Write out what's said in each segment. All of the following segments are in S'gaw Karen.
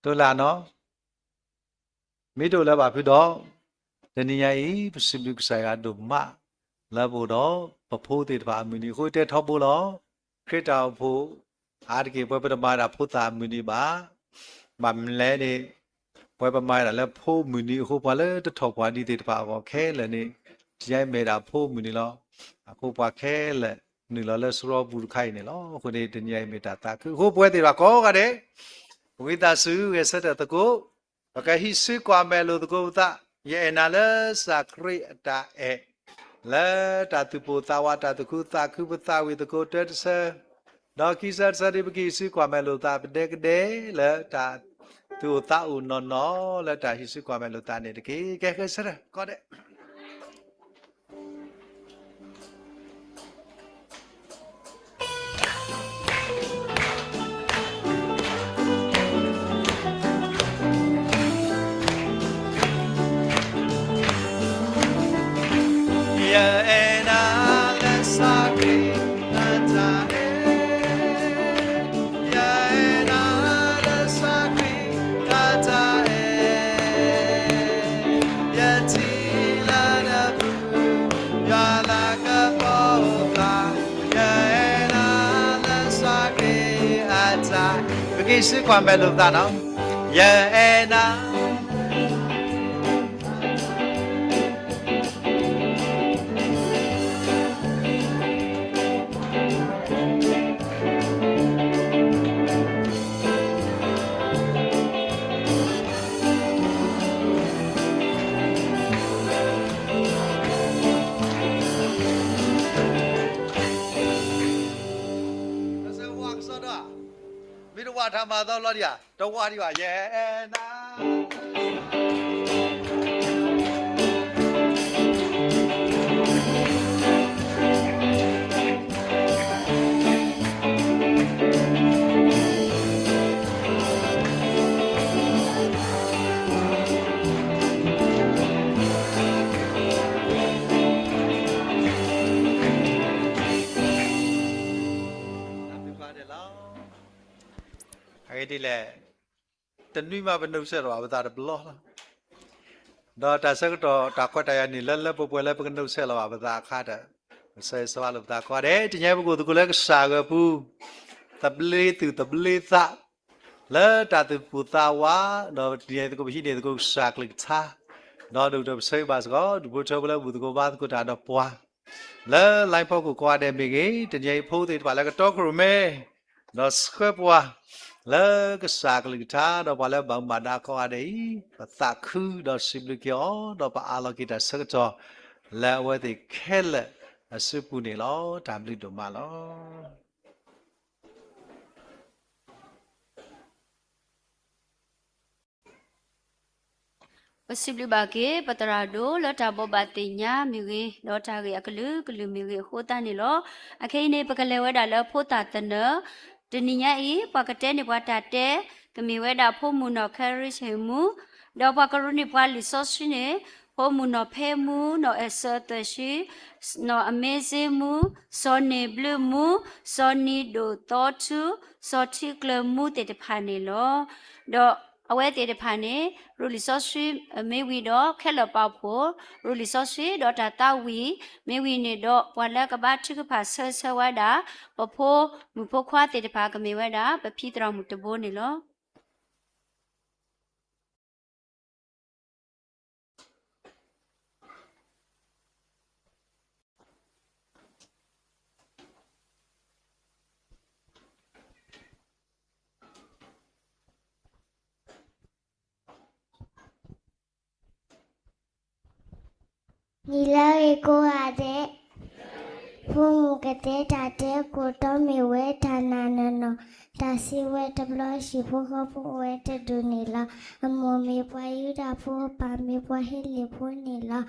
တိၢ်လၢနီၤ မ့ၢ်တအိၣ်လၢၤဘၣ်ဖုဒီး, တနံၤညါအံၤ ပစံးဘျုးကစၢ်ယွၤဒိၣ်မး လၢပအိၣ်ဒီး ပဖိသ့ၣ်တဖၣ်အမုၢ်နံၤအဃိ တဲထီဘိလီၤ. ခရံာ်တၢ်အိၣ်ဖှိၣ် အါတက့ၢ် ပဝဲပတမၤဝဲဒၣ်ဖိသၣ်အမုၢ်နံၤဘၣ်. ဘၣ်မနုၤလဲၣ်န့ၣ် ပဝဲပမၤဝဲဒၣ်လၢဖိမုၢ်နံၤအဃိ ပှၤလၢတထီၣ်ပှၤဒ်သ့ၣ်တဖၣ်အဂီၢ်ခဲလၢာ်န့ၣ် တနံၤညါအံၤမ့ၢ်ဒၣ်ဖိမုၢ်နံၤလီၤ. အဃိပှၤခဲလၢာ်နုာ်လီၤလၢစရီပူၤတခါအံၤန့ၣ်လီၤ. အဃိန့ၣ် တနံၤညါအံၤမ့ၢ်တၢ်သးခု အဃိပဝဲသ့ၣ်တဖၣ်ကိးဂၤဒဲး ပဝံသးစူၤဂဲၤဆၢထၢၣ်သကိး, ပကဟံးစုကွၢ်မဲာ်လိာ်သကိးပသး, ယအဲၣ်နၤလၢကစၢ်ခရံာ်အတၢ်အဲၣ်, လၢတၢ်သူၣ်ပိၢ်သးဝး တၢ်သူၣ်ခုသးခု ပသးဝံၣ်သကိးတၢတဆၢ, ဒီးခံဆၢတဆၢဒ်ပကဟံးစုကွၢ်မဲာ်လိာ်သး ပဒဲကဒဲလၢတၢ်သူၣ်အိၣ်သးအိၣ်နီၢ်နီၢ် လၢတၢ်ဟံးစုကွၢ်မဲာ်လိာ်သးန့ၣ်တက့ၢ်. ကဲ ဂဲၤဆၢထၢၣ်ကိးဂၤဒဲး ယအဲၣ်နၤလၢကစၢ်ခရံာ် အတၢ်အဲၣ်, ယအဲၣ်နၤလၢကစၢ်ခရံာ် အတၢ်အဲၣ်, ယထံၣ်လၢနပူၤ ယွၤလၤကပီၤအိၣ်ဖျါ, ယအဲၣ်နၤလၢကစၢ်ခရံာ်အတၢ်, ပကဟံးစုကွၢ်မဲာ်လိာ်သးနီၤ, ယအဲၣ်နၤ မ့ၢ်တဝးထါမၤသီလီၤဒံးဧါ, တဝးဒံးဘၣ် ယဲ အဂ့ၢ်ဒ်လဲၣ်, တနွံမးပနုတ်ဆဲးလီၤဘၣ်ပသးတဘျီလီၤ. ဒီးတၢ်ဆၢကတီၢ်တၢ်ခွဲးတၢ်ယာ်န့ၣ် လၢလၢပှဲၤပှဲၤလၢပကနုတ်ဆဲးလီၤဘၣ်ပသးအခါဒီး, ပဆၢဂ့ၤဆၢဝါလိာ်ပသးကိးဂၤဒဲး, တနံၤညါအံၤပကအိၣ်သကိးလၢကစၢ်ဂၤအပူၤ, သဘျ့သူၣ်သဘျ့သး လၢတၢ်သူၣ်ပိၢ်သးဝး, ဒီးတနံၤညါအံၤသကိးပဟံးန့ၢ်သကိးကစၢ်ကလုၢ်ကထါ, ဒီးဒိၣ်ကတၢၢ်ပဆၢဂ့ၤဘၣ်စ့ၢ်ကီး ဒူၣ်ဖိထၢဖိလၢဘူၣ်သကိးဘါသကိးတၢ်ဒီးပှၤ လၢ line ဖီခိၣ်ကိးဂၤဒဲးမ့ၢ်ဂ့ၤ, တနံၤညါအံၤဖိသ့ၣ်တဖၣ်လၢကတီခိၣ်ရိၣ်မဲ, ဒီးဆှၢပှၤ လၢကစၢ်ကလုၢ်ကထါ, ဒီးပှၤလၢဘၣ်မူဘၣ်ဒါကိးဂၤဒဲးအံၤ, ပသးခုဒီးစံးဘျုးက့ၤအီၤ, ဒီးပအးလီၤက့ၤတၢ်ဆၢကတီၢ် လၢအဝဲသ့ၣ်ခဲလၢာ်အစုပူၤန့ၣ်လီၤ. တၢ်ဘျုးဒိၣ်မးလီၤ. ပစံးဘျုးဘၣ်က့ၤ ပသရၣ်ဒိၣ် လၢတၢ်ဘိးဘၣ်သ့ၣ်ညါမ့ၢ်ဂ့ၤ, ဒီးတၢ်ဂ့ၢ်အကလုာ်ကလုာ်မ့ၢ်ဂ့ၤအဃိသတးန့ၣ်လီၤ. အခဲအံၤန့ၣ် ပကလဲၤဝဲဒၣ်လၢဖိသၣ်သနၢၣ်, တနံၤညါအံၤ ပှၤကတဲန့ၢ်ပှၤတၢ်တဲ, ကမ့ၢ်ဝဲဒၣ်ဖိမုၣ်နီၢ်ခဲရံၡ့ၣ်မူ, ဒီးပှၤကရူၢ်န့ၢ်ပှၤလံာ်စီဆှံန့ၣ်, ဖိမုၣ်နီၢ်ဖဲမူ, နီၢ်အဲၣ်စၢသၢၣ်ဆှံ, နီၢ်အမ့စ့မူ, စီၤန့ၢ်ဘျုးမူ, စီၤနံၤဒိၣ်သီထူ, စီၤထံကျၢၤမူသ့ၣ်တဖၣ်န့ၣ်လီၤ. ဒီးအဝဲသ့ၣ်တဖၣ်န့ၣ် ရူၢ်လံာ်စီဆှံမ့ၢ်ဝံၤဒီး ခဲလၢာ်ပာ်ဖှိၣ် ရူၢ်လံာ်စီဆှံ ဒီးတၢ်သးဝံၣ်မ့ၢ်ဝံၤန့ၣ်ဒီး ပှၤလၢကဘါထုကဖၣ်ဆၢဂ့ၤဆၢဝါဒၣ် ပဖိမုၣ်ဖိခွါသ့ၣ်တဖၣ် ကမ့ၢ်ဝဲဒၣ် ပဖံသရၣ်မုၣ်တဘိန့ၣ်လီၤ. နံၤလၢအဂ့ၤကိးဂၤဒဲး, ဖိမုၣ်ကတဲတၢ်တဲကိးတီမ့ၢ်ဝဲတၢ်နာ်နီၢ်နီၢ်, တၢ်စံးဝဲတဘျီဟံၣ်ဖိဃီဖိအိၣ်ဝဲတဒူၣ်န့ၣ်လီၤ. အမိၢ်မ့ၢ်ပှၤယူဒၤဖိ အပၢ်မ့ၢ်ပှၤဟ့လ့ၣ်ဖိန့ၣ်လီၤ.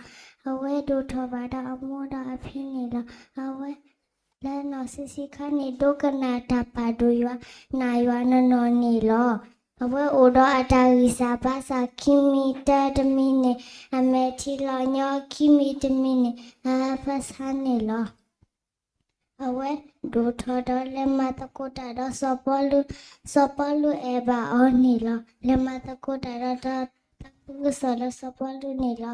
အဝဲဒိၣ်ထီၣ်ဘၣ်ဒီးအမိၢ်ဒီးအဖံန့ၣ်လီၤ. အဝဲ လၢနီၢ်ဆံးဆံးခါန့ၣ် ဒိကနၣ်တၢ်ပာ်ဒိၣ်ယွၤ, နာ်ယွၤနီၢ်နီၢ်န့ၣ်လီၤ. အဝဲအိၣ်ဒီးအတၢ်ဂံၢ်စၢ်ဘါစၢ် ခံမံၤတၢတမံၤန့ၣ်, အမဲာ်ထံလီၤညီခံမံၤတမံၤန့ၣ်, အဟၢဖၢဆါန့ၣ်လီၤ. အဝဲ ဒိၣ်ထီၣ်ဒီးလဲၤမၤသကိးတၢ်ဒီးစီၤပီလူး, စီၤပီလူးအဲၣ်ဘၣ်အီၤန့ၣ်လီၤ. လဲၤမၤသကိးတၢ်ဒီးတၢ်သူၣ်ကစီၣ်လၢစီၤပီလူးန့ၣ်လီၤ.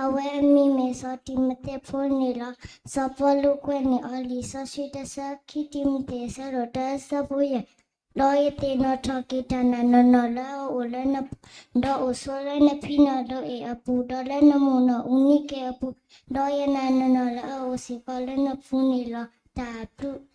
အဝဲအမံၤမ့ၢ်စီၤတံၤမသ့းဖိန့ၣ်လီၤ. စီၤပီလူးကွဲးန့ၢ်အီၤလံာ်စီဆှံတဆၢ, ခံတံၤမသ့း အဆၢဒိၣ်တၢ အဆၢဖိယဲၢ်, ဒီးယသ့ၣ်နီၣ်ထီၣ်က့ၤတၢ်နာ်နီၢ်နီၢ်လၢအအိၣ်လၢနပူၤ, ဒီးအိၣ်ဆိးလၢနဖံနၤဒိးအ့ၣ်အပူၤ, ဒီးလၢနမိၢ်နီၢ်အူနံကဲအပူၤ, ဒီးယနာ်နီၢ်နီၢ်လၢအအိၣ်စ့ၢ်ကီးလၢနပူၤန့ၣ်လီၤ. တၢ်ဘျုး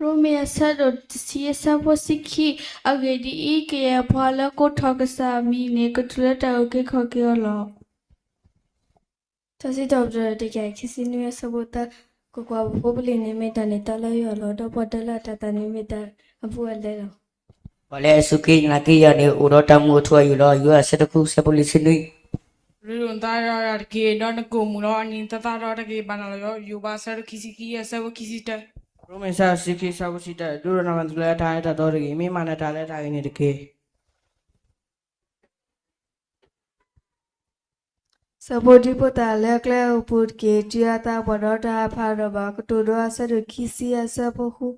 ရိမ့ၤအဆၢဒိၣ်တဆံ အဆၢဖိဆံခံ, အဂ့ၢ်ဒ်အံၤ, ကယဲၢ်ပှၤလၢကိးထီၣ်ကစၢ်အမံၤန့ၣ် ကတုၤလၢတၢ်အုၣ်က့ၤခီၣ်က့ၤအီၤလီၤ. တၢ်စံးထီၣ်ပတြၢၤတကယၤခံဆံနွံ အဆၢဖိသၢ, ကွၢ်ကွၢ်, ပဖိပလံၤန့ၣ်မ့ၢ်တၢ်န့ၢ်သါလၢယွၤလီၤ. ဒီးပှၤဒၢလၢအတၤသၣ်န့ၣ်မ့ၢ်တၢ်အဘူးအလဲလီၤ. ပှၤလၢအစူၢ်က့ၤနာ်က့ၤယွၤန့ၣ် အိၣ်ဒီးတၢ်မူအထူအယိာ်လီၤ. ယိၤဟၣ်အဆၢတဆံဃု အဆၢဖိလွံၢ်ဆံနွံ. ရ့လိာ်နသးဒီးယွၤတက့ၢ်, ဒီးနကအိၣ်မုာ်လီၤ. အနံၤနသါသါဒီးတၢ်က့ၤဘၣ်နၤလီၤ. ယိၤဘး အဆၢဒိၣ်ခံဆံခံ အဆၢဖိခံဆံတၢ, ရိမ့ၤ အဆၢဒိၣ်တဆံခံ အဆၢဖိခံဆံတၢ, ဒိးနၢ်ပၢၢ်နသးလၢတၢ်အၢတၢ်သီတဂ့ၤ, မ့ၢ်မၤနၢၤတၢ်လၢတၢ်ဂ့ၤန့ၣ်တက့ၢ်. စီၤပီဒံဖိသၣ်လၢအကျဲအပူၤတက့ၢ်. တုၤအသးပှၢ်ဒီးတၢ်ဟးဖးဒီးဘၣ်ကတိၤဒီး အဆၢဒိၣ်ခံဆံ အဆၢဖိဃု.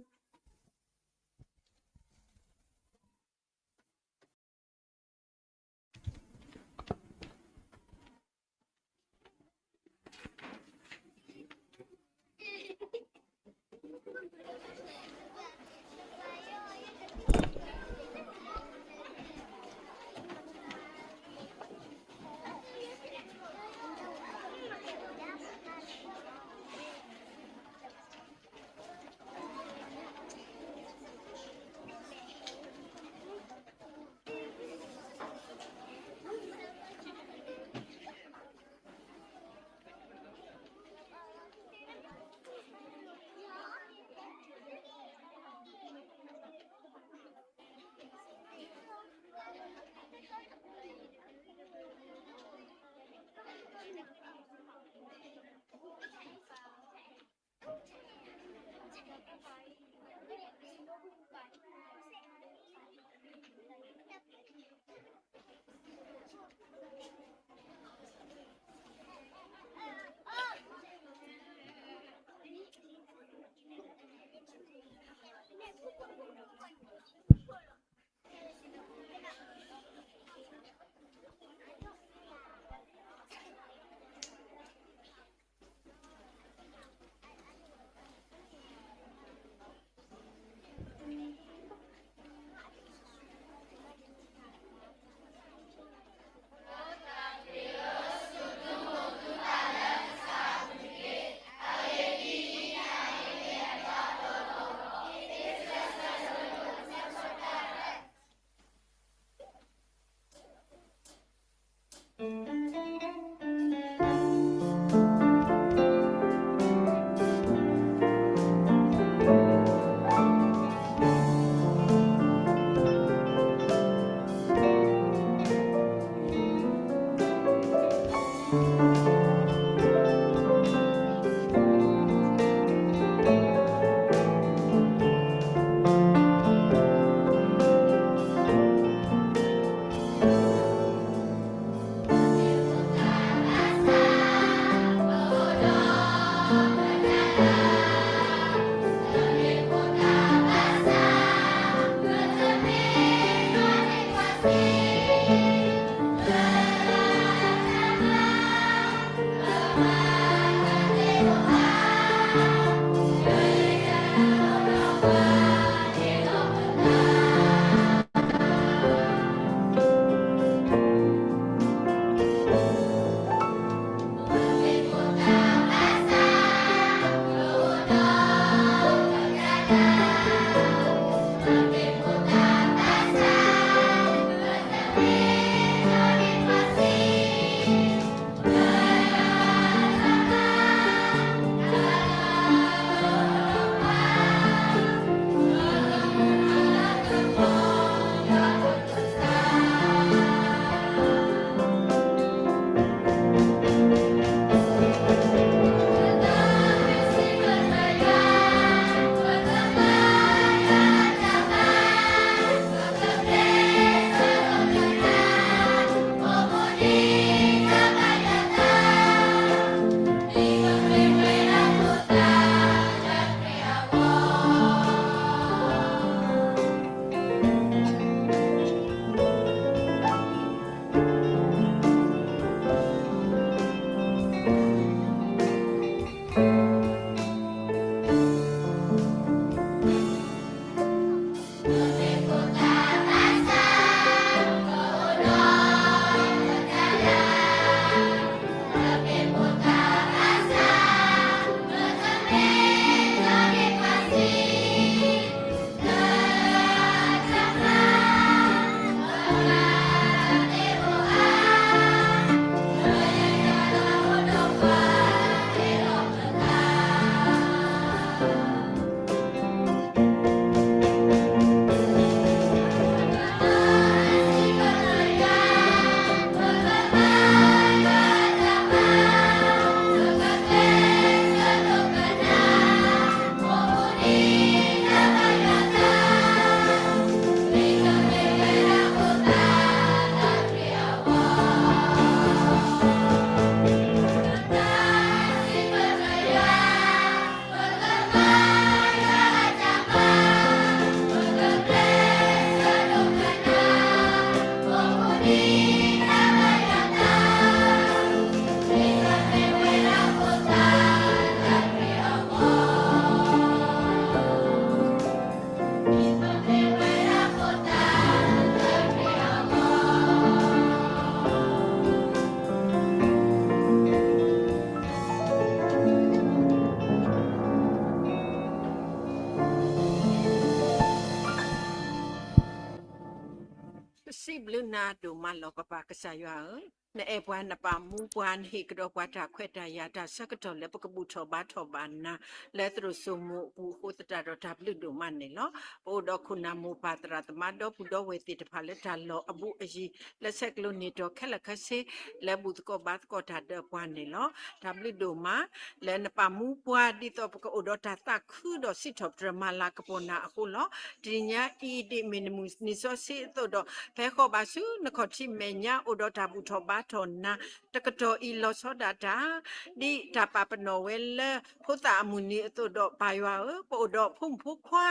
စံးဘျုးနၤဒိၣ်မးလီၤ ပပၢ်ကစၢ်ယွၤဧၢ, နအဲၣ်ပှၤ နပာ်မူပှၤ နဟ့ၣ်ကဒီးပှၤတၢ်ခွဲးတၢ်ယာ် တၢ်ဆၢကတီၢ်လၢပကဘူၣ်ထီၣ်ဘါထီၣ်ဘၣ်နၤ လၢသရိာ်စိမိၤအပူၤအဃိသတးဒီး တၢ်ဘျုးဒိၣ်မးန့ၣ်လီၤ. ပအိၣ်ဒီးခိၣ်နၢ်မိၢ်ပၢ်သရၣ်သမါဒီပုၢ်ဒီဝဲၢ်သ့ၣ်တဖၣ်လၢတၢ်လီၢ်အဘူးအယံၤ လၢဆဲးကျိးန့ၢ်တီၤခဲလၢာ်ခဲဆ့ လၢဘူၣ်သကိးဘါသကိးတၢ်ဒီးပှၤန့ၣ်လီၤ. တၢ်ဘျုးဒိၣ်မး လၢနပာ်မူပှၤဒ်သိးပကအိၣ်ဒီးတၢ်သးခုဒီးစံးထီၣ်ပတြၢၤမၤလၤကပီၤနၤအဃိလီၤ. တနံၤညါအံၤဒ်မ့ၢ်နမုၢ်နံၤစီဆှံအသိးဒီး ဖဲဃီဘၣ်ဆူနခီၣ်ထံးမဲာ်ညါ အိၣ်ဒီးတၢ်ဘူၣ်ထီၣ်ဘါထီၣ်နၤ တကတီၢ်အံၤလီၤဆီဒၣ်တၢ် ဒ်တၢ်ပာ်ပနီၣ်ဝဲလၢဖိသၣ်အမုၢ်နံၤအသိးဒီး ပၢ်ယွၤဧၢ, ပအိၣ်ဒီးဖိမုၣ်ဖိခွါ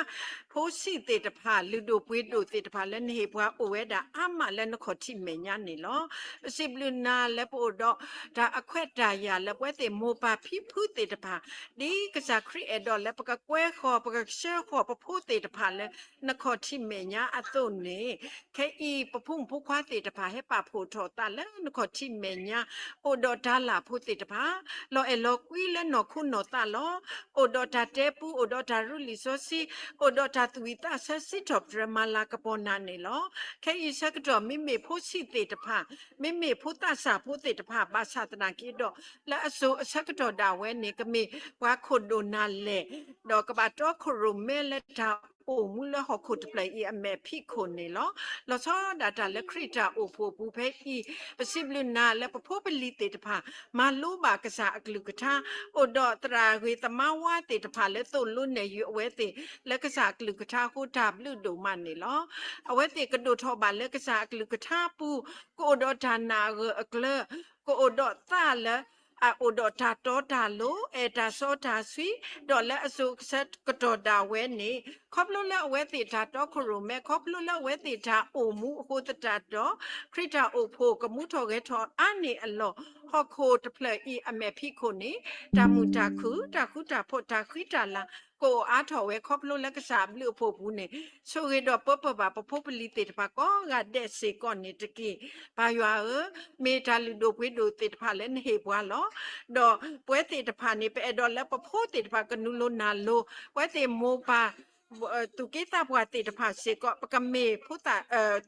ဖိဆံးသ့ၣ်တဖၣ် လုၢ်ဒိၣ်ပှ့ၤဒိၣ်သ့ၣ်တဖၣ်လၢနဟ့ၣ်ပှၤအိၣ်ဝဲဒၣ်အါမးလၢနခီၣ်ထံးမဲာ်ညါန့ၣ်လီၤ. ပစံးဘျုးနၤလၢပအိၣ်ဒီးတၢ်အခွဲးတၢ်ယာ်လၢပဝဲသ့ၣ်မိၢ်ပၢ်ဖံဖုသ့ၣ်တဖၣ် ဒ်ကစၢ်ခရံာ်အဲၣ်ဒိးလၢပကကွဲဃီၤ ပကဆှၢဃီၤပဖိသ့ၣ်တဖၣ်လၢနခီၣ်ထံးမဲာ်ညါအသိးန့ၣ် ခဲအံၤ ပဖိမုၣ်ဖိခွါသ့ၣ်တဖၣ် ဟဲပာ်ဖှိၣ်ထီၣ်သးလၢနခီၣ်ထံးမဲာ်ညါ အိၣ်ဒီးတၢ်လၢ်ဖိသ့ၣ်တဖၣ် လီၤအဲၣ်လီၤကွံလၢနီၢ်ခိနီၢ်သးလီၤ. အိၣ်ဒီးတၢ်တဲပူ အိၣ်ဒီးတၢ်ရူလံာ်စီဆှံ အိၣ်ဒီးတၢ်သူၣ်ဝံၣ်သးဆၢစံးထီၣ်ပတြၢၤမၤလၤကပီၤနၤန့ၣ်လီၤ. ခဲအံၤဆၢကတီၢ် မ့မ့ၢ်ဖိဆံးသ့ၣ်တဖၣ် မ့မ့ၢ်ဖိသးစၢ်ဖိသ့ၣ်တဖၣ် ဘၣ်ဆၣ်သနာ်က့ဒီး လၢအစိၤအဆၢကတီၢ်ဒၣ်ဝဲန့ၣ် ကမ့ၢ်ပှၤခိၣ်ဒိၣ်နၢ်လဲၢ် ဒီးကဘၣ်တီခိၣ်ရိၣ်မဲလၢတၢ်အိၣ်မူလၢဟီၣ်ခိၣ်တဖျၢၣ်အံၤအမဲာ်ဖံးခိၣ်န့ၣ်လီၤ. လီၤဆီဒၣ်တၢ်လၢခရံာ်တၢ်အိၣ်ဖှိၣ်အပူၤဖဲအံၤ ပစံးဘျုးနၤလၢပဖိပလံၤသ့ၣ်တဖၣ် မၤလိဘၣ်ကစၢ်အကလုၢ်ကထါ အိၣ်ဒီးသရၣ်ဂ့ၤသမါဝါသ့ၣ်တဖၣ်လၢသိၣ်လိနဲၣ်ယုာ်အဝဲသ့ၣ် လၢကစၢ်အကလုၢ်ကထါအဃိ တၢ်ဘျုးဒိၣ်မးန့ၣ်လီၤ. အဝဲသ့ၣ်ကဒိၣ်ထီၣ်ဘၣ်လၢကစၢ်အကလုၢ်ကထါပူၤ ကအိၣ်ဒီးတၢ်နာ်အဂၢၢ်အကျၢၤ ကအိၣ်ဒီးသးလၢ အအိၣ်ဒီးတၢ်တီတၢ်လိၤ အဲၣ်တၢ်စီတၢ်ဆှံ ဒီးလၢအစိၤအဆၢကတီၢ်ဒၣ်ဝဲန့ၣ် ခီဖျိလၢအဝဲသ့ၣ်တၢ်တီခိၣ်ရိၣ်မဲ ခီဖျိလၢအဝဲသ့ၣ်တၢ်အိၣ်မူအဃိသတးဒီး ခရံာ်တၢ်အိၣ်ဖှိၣ်ကမူထီၣ်ဂဲၤထီၣ်အါန့ၢ်အလီၢ် ဟီၣ်ခိၣ်တဖျၢၣ်အံၤအမဲာ်ဖံးခိၣ်န့ၣ် တၢ်မုာ်တၢ်ခုၣ် တၢ်ဃူတၢ်ဖိး တၢ်ဃံတၢ်လၤ ကအိၣ်အါထီၣ်ဝဲ ခီဖျိလၢကစၢ်အဘျုးအဖှိၣ်ပူၤန့ၣ် ဆိၣ်ဂ့ၤဒီးပၢပၢၢ်ဘၣ်ပဖိပလံၤသ့ၣ်တဖၣ်ကိးဂၤဒဲးစ့ၢ်ကီးန့ၣ်တက့ၢ်. ပၢ်ယွၤဧၢ, မ့ၢ်တၢ်လုၢ်ဒိၣ်ပှ့ၤဒိၣ်သ့ၣ်တဖၣ်လၢနဟ့ၣ်ပှၤလီၤ. ဒီးပဝဲသ့ၣ်တဖၣ်န့ၣ် ပအဲၣ်ဒိးလၢပဖိသ့ၣ်တဖၣ်ကနုၤလိၤနၤလိၤ, ပဝဲသ့ၣ်မိၢ်ပၢ် သူၣ်က့သးပှၢ်သ့ၣ်တဖၣ်စ့ၢ်ကီး ပကမ့ၢ်ဖိသၣ်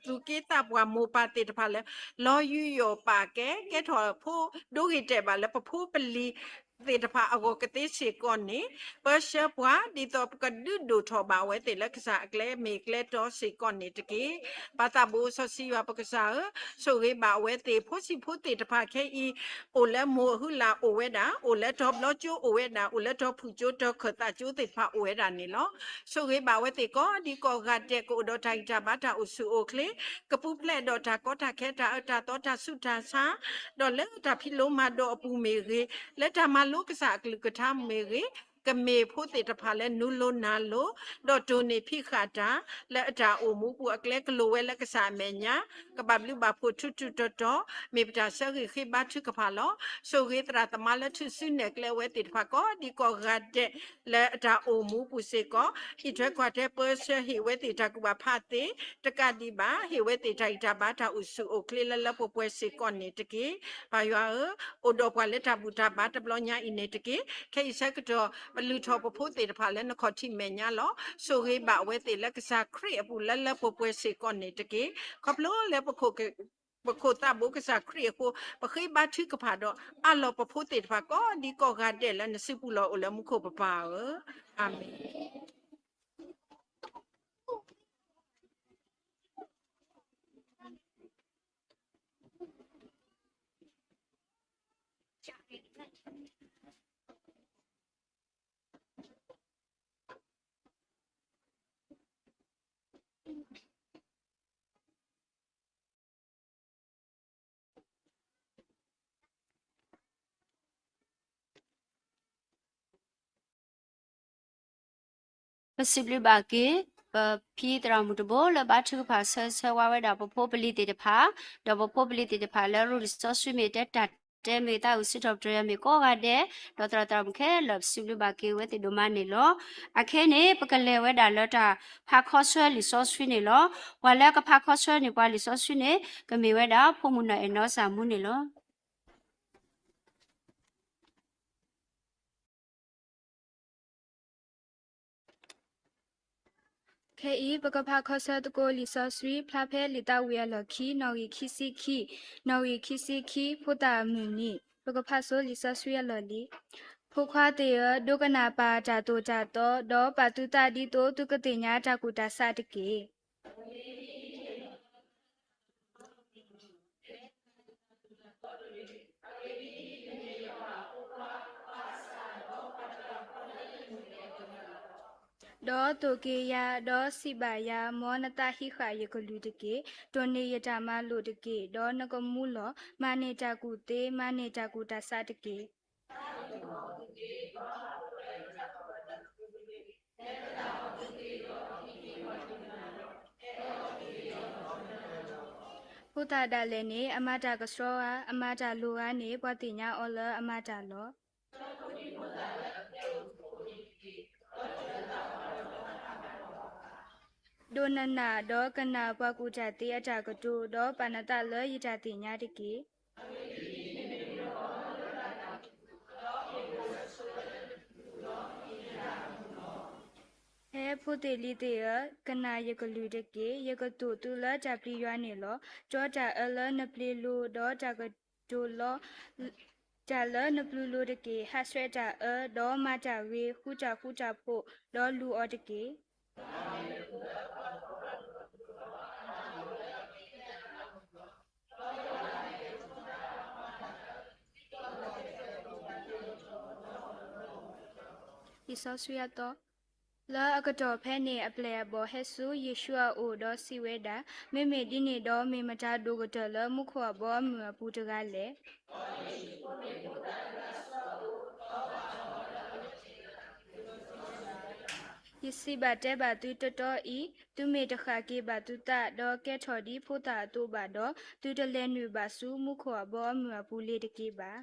သူၣ်က့သးပှၢ်မိၢ်ပၢ်သ့ၣ်တဖၣ်လၢ လီၤယူးယီၣ်ပာ်ကဲ ကဲထီၣ်ဖိ ဒိဂ့ၤတဲာ်ဘၣ်လၢပဖိပလံၤသ့ၣ်တဖၣ်အဂီၢ်ကသ့စ့ၢ်ကီးန့ၣ် ပၢဆှၢပှၤ ဒ်သိးပကဒုးဒိၣ်ထီၣ်ဘၣ်အဝဲသ့ၣ်လၢကစၢ်အကျဲမ့ၢ်ကျဲတီစ့ၢ်ကီးန့ၣ်တက့ၢ်. ပၢ်သးဘိစီဆှံယွၤပကစၢ်ဧၢ, ဆိၣ်ဂ့ၤဘၣ်အဝဲသ့ၣ် ဖိဆံးဖိသ့ၣ်တဖၣ်ခဲအံၤ အိၣ်လၢမိၢ်အဟုလၢ်အိၣ်ဝဲဒၣ်, အိၣ်လၢတီဘျီကၠိအိၣ်ဝဲဒၣ်, အိၣ်လၢတီဖုၣ်ကၠိတီခၢၣ်သးကၠိသ့ၣ်တဖၣ်အိၣ်ဝဲဒၣ်န့ၣ်လီၤ. ဆိၣ်ဂ့ၤဘၣ်အဝဲသ့ၣ်ကိးဒံကိးဂၤဒဲး ကအိၣ်ဒီးတၢ်ဂံၢ်တၢ်ဘါတၢ်အိၣ်ဆူၣ်အိၣ်ချ့, ကပူၤဖျဲးဒီးတၢ်ကီတၢ်ခဲတၢ်အၢတၢ်သီတၢ်ဆူးတၢ်ဆါ, ဒီးလၢတၢ်ဖံးလိမၤဒိးအပူၤမ့ၢ်ဂ့ၤ, လၢတၢ်မၤလိကစၢ်အကလုၢ်ကထါမ့ၢ်ဂ့ၤ, ကမ့ၢ်ဖိသ့ၣ်တဖၣ်လၢနုၤလိၤနၤလိၤ, ဒီးတိၢ်န့ၢ်ဖံးဃာ်တၢ် လၢအတၢ်အိၣ်မူပူၤအကျဲကလိၤဝဲလၢကစၢ်အမဲာ်ညါ, ကဘၣ်ဘျုးဘၣ်ဖှိၣ်ထူထူတီတီ, မ့ၢ်ပတၢ်ဆၢဂ့ၤဃ့ဘါထုကဖၣ်လီၤ. ဆိၣ်ဂ့ၤသရၣ်သမါလၢထူၣ်စုနဲၣ်ကျဲအဝဲသ့ၣ်တဖၣ်ကိးဒံကိးဂၤဒဲး လၢအတၢ်အိၣ်မူပူၤစ့ၢ်ကီး, အံးထွဲကွၢ်ထွဲပၢဆှၢဟ့ၣ်ဝဲသ့ၣ်တၢ်ကူၣ်ဘၣ်ဖးသ့, တကးဒံးဘၣ် ဟ့ၣ်ဝဲသ့ၣ်တၢ်ဂံၢ်တၢ်ဘါတၢ်အိၣ်ဆူၣ်အိၣ်ချ့လၢလၢပှဲၤပှဲၤစ့ၢ်ကီးန့ၣ်တက့ၢ်. ပၢ်ယွၤဧၢ, အိၣ်ဒီးပှၤလၢတၢ်ဘူၣ်တၢ်ဘါတဘျီညါအံၤန့ၣ်တက့ၢ်. ခဲအံၤဆၢကတီၢ် ပလုၢ်ထီၣ်ပဖိသ့ၣ်တဖၣ်လၢနခီၣ်ထံးမဲာ်ညါလီၤ. ဆိၣ်ဂ့ၤဘၣ်အဝဲသ့ၣ်လၢကစၢ်ခရံာ်အပူၤလၢလၢပှဲၤပှဲၤစ့ၢ်ကီးန့ၣ်တက့ၢ်. ခီဖျိလၢ ပခိၣ်သးဘိကစၢ်ခရံာ်အဃိ ပဃ့ဘါထုကဖၣ်ဒီး အၢၣ်လီၤပဖိသ့ၣ်တဖၣ်ကိးဒံကိးဂၤဒဲးလၢနစုပူၤလီၤအိၣ်လၢမူခိၣ်ပပၢ်ဧၢ, အၤမ့ၣ်. Pesibliba ke, pe pi tera mutu bo le ba tu ke pa se se wa we da pe po peli te te pa, da pe po peli te te pa le ru de so su me te ta te me ta u si to tre me ko ga de, da tera tera mu ke le pesibliba ke we te do ma ne lo. A ke ne, pe ke le we da le ta pa ko so li so su ne lo. Wa le ke pa ko so ne pa li so su ne, ke me we da po mu na e no sa mu ne lo. ခဲအံၤ ပကဖးခီဆၢသကိးလံာ်စီဆှံ ဖျါဖဲလံာ်သးဝံၣ်အလီၢ်ခံ နီၣ်ဂံၢ်ခံဆံခံ, နီၣ်ဂံၢ်ခံဆံခံ ဖိသၣ်အမုၢ်နံၤ, ပကဖးစိလံာ်စီဆှံအလီၢ်လံၤ. ဖိခွါသ့ၣ်ဧၢ, ဒိကနၣ်ပာ်တၢ်သိၣ်တၢ်သီ, ဒီးပာ်သုသးဒ်သိးသုကသ့ၣ်ညါတၢ်ကူၣ်တၢ်ဆးတက့ၢ်. ဒီးသိၣ်က့ၤယၤ, ဒီးစံးဘၣ်ယၤ, မ်နသးဟံးဃာ်ယကလုၢ်တက့ၢ်. တိၢ်န့ၢ်ယတၢ်မၤလိာ်တက့ၢ်, ဒီးနကမူလီၤ. မၤန့ၢ်တၢ်ကူၣ်သ့, မၤန့ၢ်တၢ်ကူၣ်တၢ်ဆးတက့ၢ်. ဖိသၣ်ဒၣ်လဲာ်န့ၣ် အမၤတၢ်ကဆှီဧါ, အမၤတၢ်လိၤဧါန့ၣ် ပှၤသ့ၣ်ညါအီၤလၢအမၤတၢ်လီၤ. ဒိးနနာ်, ဒီးကနၣ်ပှၤကူၣ်တၢ်သ့အတၢ်ကတိၤ, ဒီးပာ်နသးလၢယတၢ်သ့ၣ်ညါတက့ၢ်. ဟဲဖိသ့ၣ်လံၤသ့ၣ်ဧၢ, ကနၣ်ယကလုၢ်တက့ၢ်. ယကသိၣ်သုလၢတၢ်ပျံၤယွၤန့ၣ်လီၤ. တြီတၢ်အၢလၢနပျ့ၤလိၤ, ဒီးတၢ်ကတိၤလီတၢ်လၢနပျုၤလိၤတက့ၢ်. ဟးဆှဲးတၢ်အၢ, ဒီးမၤတၢ်ဂ့ၤ, ဃုတၢ်ဃူတၢ်ဖိး, ဒီးလူၤအီၤတက့ၢ်. လံာ်စီဆှံအသီ, လၢအကတီၢ်ဖဲန့ၣ်အပျဲၢ်အဘီၣ်ဟဲဆူယ့ၣ်ၡူးအအိၣ်ဒီးစံးဝဲဒၣ်, မ့မ့ၢ်ဒ်န့ၣ်ဒီး မ့ၢ်မတၤဒိၣ်ကတၢၢ်လၢမူခိၣ်အဘီအမုၢ်အပူၤတဂၤလဲၣ်. ယစံးဘၣ်တဲဘၣ်သုတီတီအံၤ, သုမ့ၢ်တဃၣ်က့ၤဘၣ်သုသး, ဒီးကဲထီၣ်ဒ်ဖိသၣ်အသိးဘၣ်ဒီး, သုတလဲၤနုာ်ဘၣ်ဆူမူခိၣ်အဘီအမုၢ်အပူၤလ့ၤတက့ၢ်ဘၣ်.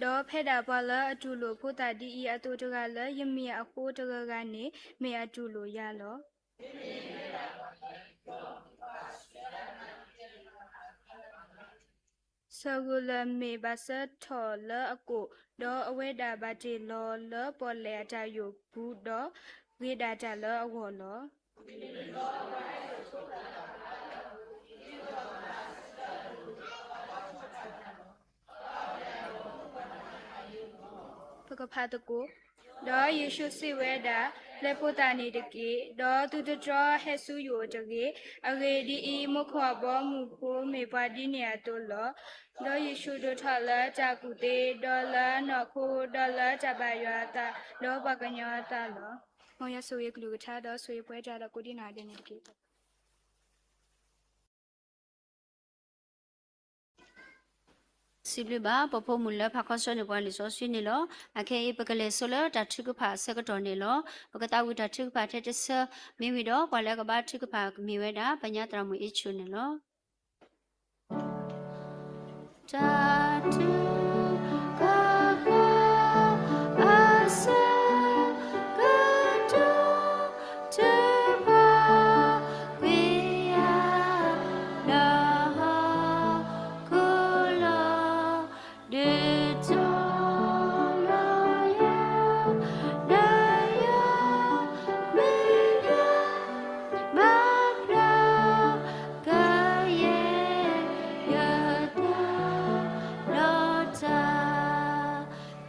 ဒီးဖဲဒၣ်ပှၤလၢအတူၢ်လိာ်ဖိသၣ်ဒ်အံၤအသိးတဂၤလၢယမံၤအဃိတဂၤဂၤန့ၣ် မ့ၢ်အတူၢ်လိာ်ယၤလီၤ. ဆၢဂ့ၤလၢမ့ၢ်ဘၣ်ဆၢထီၣ်လၢအကိၣ်, ဒီးအဝဲဒၣ်ဘၣ်တ့ၢ်လီၤလၢပီၣ်လဲၣ်အတၢ်ယိာ်ပူၤ, ဒီးဂ့ၤဒၣ်တၢ်လၢအဂီၢ်လီၤ. ပကဖးသကိး, ဒီးယ့ၣ်ၡူးစံးဝဲဒၣ်, ပျဲဖိသၣ်န့ၣ်တက့ၢ်, ဒီးသုတတြီဟဲဆူယအိၣ်တဂ့ၤ. အဂ့ၢ်ဒ်အံၤ, မူခိၣ်အဘီအမုၢ်ဖိမ့ၢ်ပှၤဒ်န့ၣ်အသိးလီၤ. ဒီးယ့ၣ်ၡူးဒိၣ်ထီၣ်လၢတၢ်ကူၣ်သ့, ဒီးလၢအနီၢ်ခိ, ဒီးလၢတၢ်ဘၣ်ယွၤအသး, ဒီးပှၤကညီအသးလီၤ. မ်ယွၤဆိၣ်ဂ့ၤကလုၢ်ကထါ, ဒီးဆိၣ်ဂ့ၤပှၤတၢ်ဒီးကိးဒံနီၢ်ဒဲးန့ၣ်တက့ၢ်. စံးဘျုးဘၣ်ပဖိမုၣ်လၢဖးခီဆၢန့ၢ်ပှၤလံာ်စီဆှံန့ၣ်လီၤ. အခဲအံၤ ပကလဲၤဆိလၢတၢ်ထုကဖၣ်အဆၢကတီၢ်န့ၣ်လီၤ. ပကသးဝံၣ်တၢ်ထုကဖၣ်ထဲတဆၢ, မ့ၢ်ဝံၤဒီးပှၤလၢအကဘါထုကဖၣ်ကမ့ၢ်ဝဲဒၣ် ပညါသရၣ်မုၣ်အ့ၣ်ဆူၣ်န့ၣ်လီၤ. တၢ်ထုကဖၣ်အဆၢကတီၢ်, ထုးကွံာ်ယၤလၢဟီၣ်ခိၣ်လီၤ. ဒုးတီၤလီၤယၤ, ဒီးယွၤမ့ၢ်ယွၤ, ဘၣ်ဖျါကယဲၢ်ယသး, ဒီးတၢ်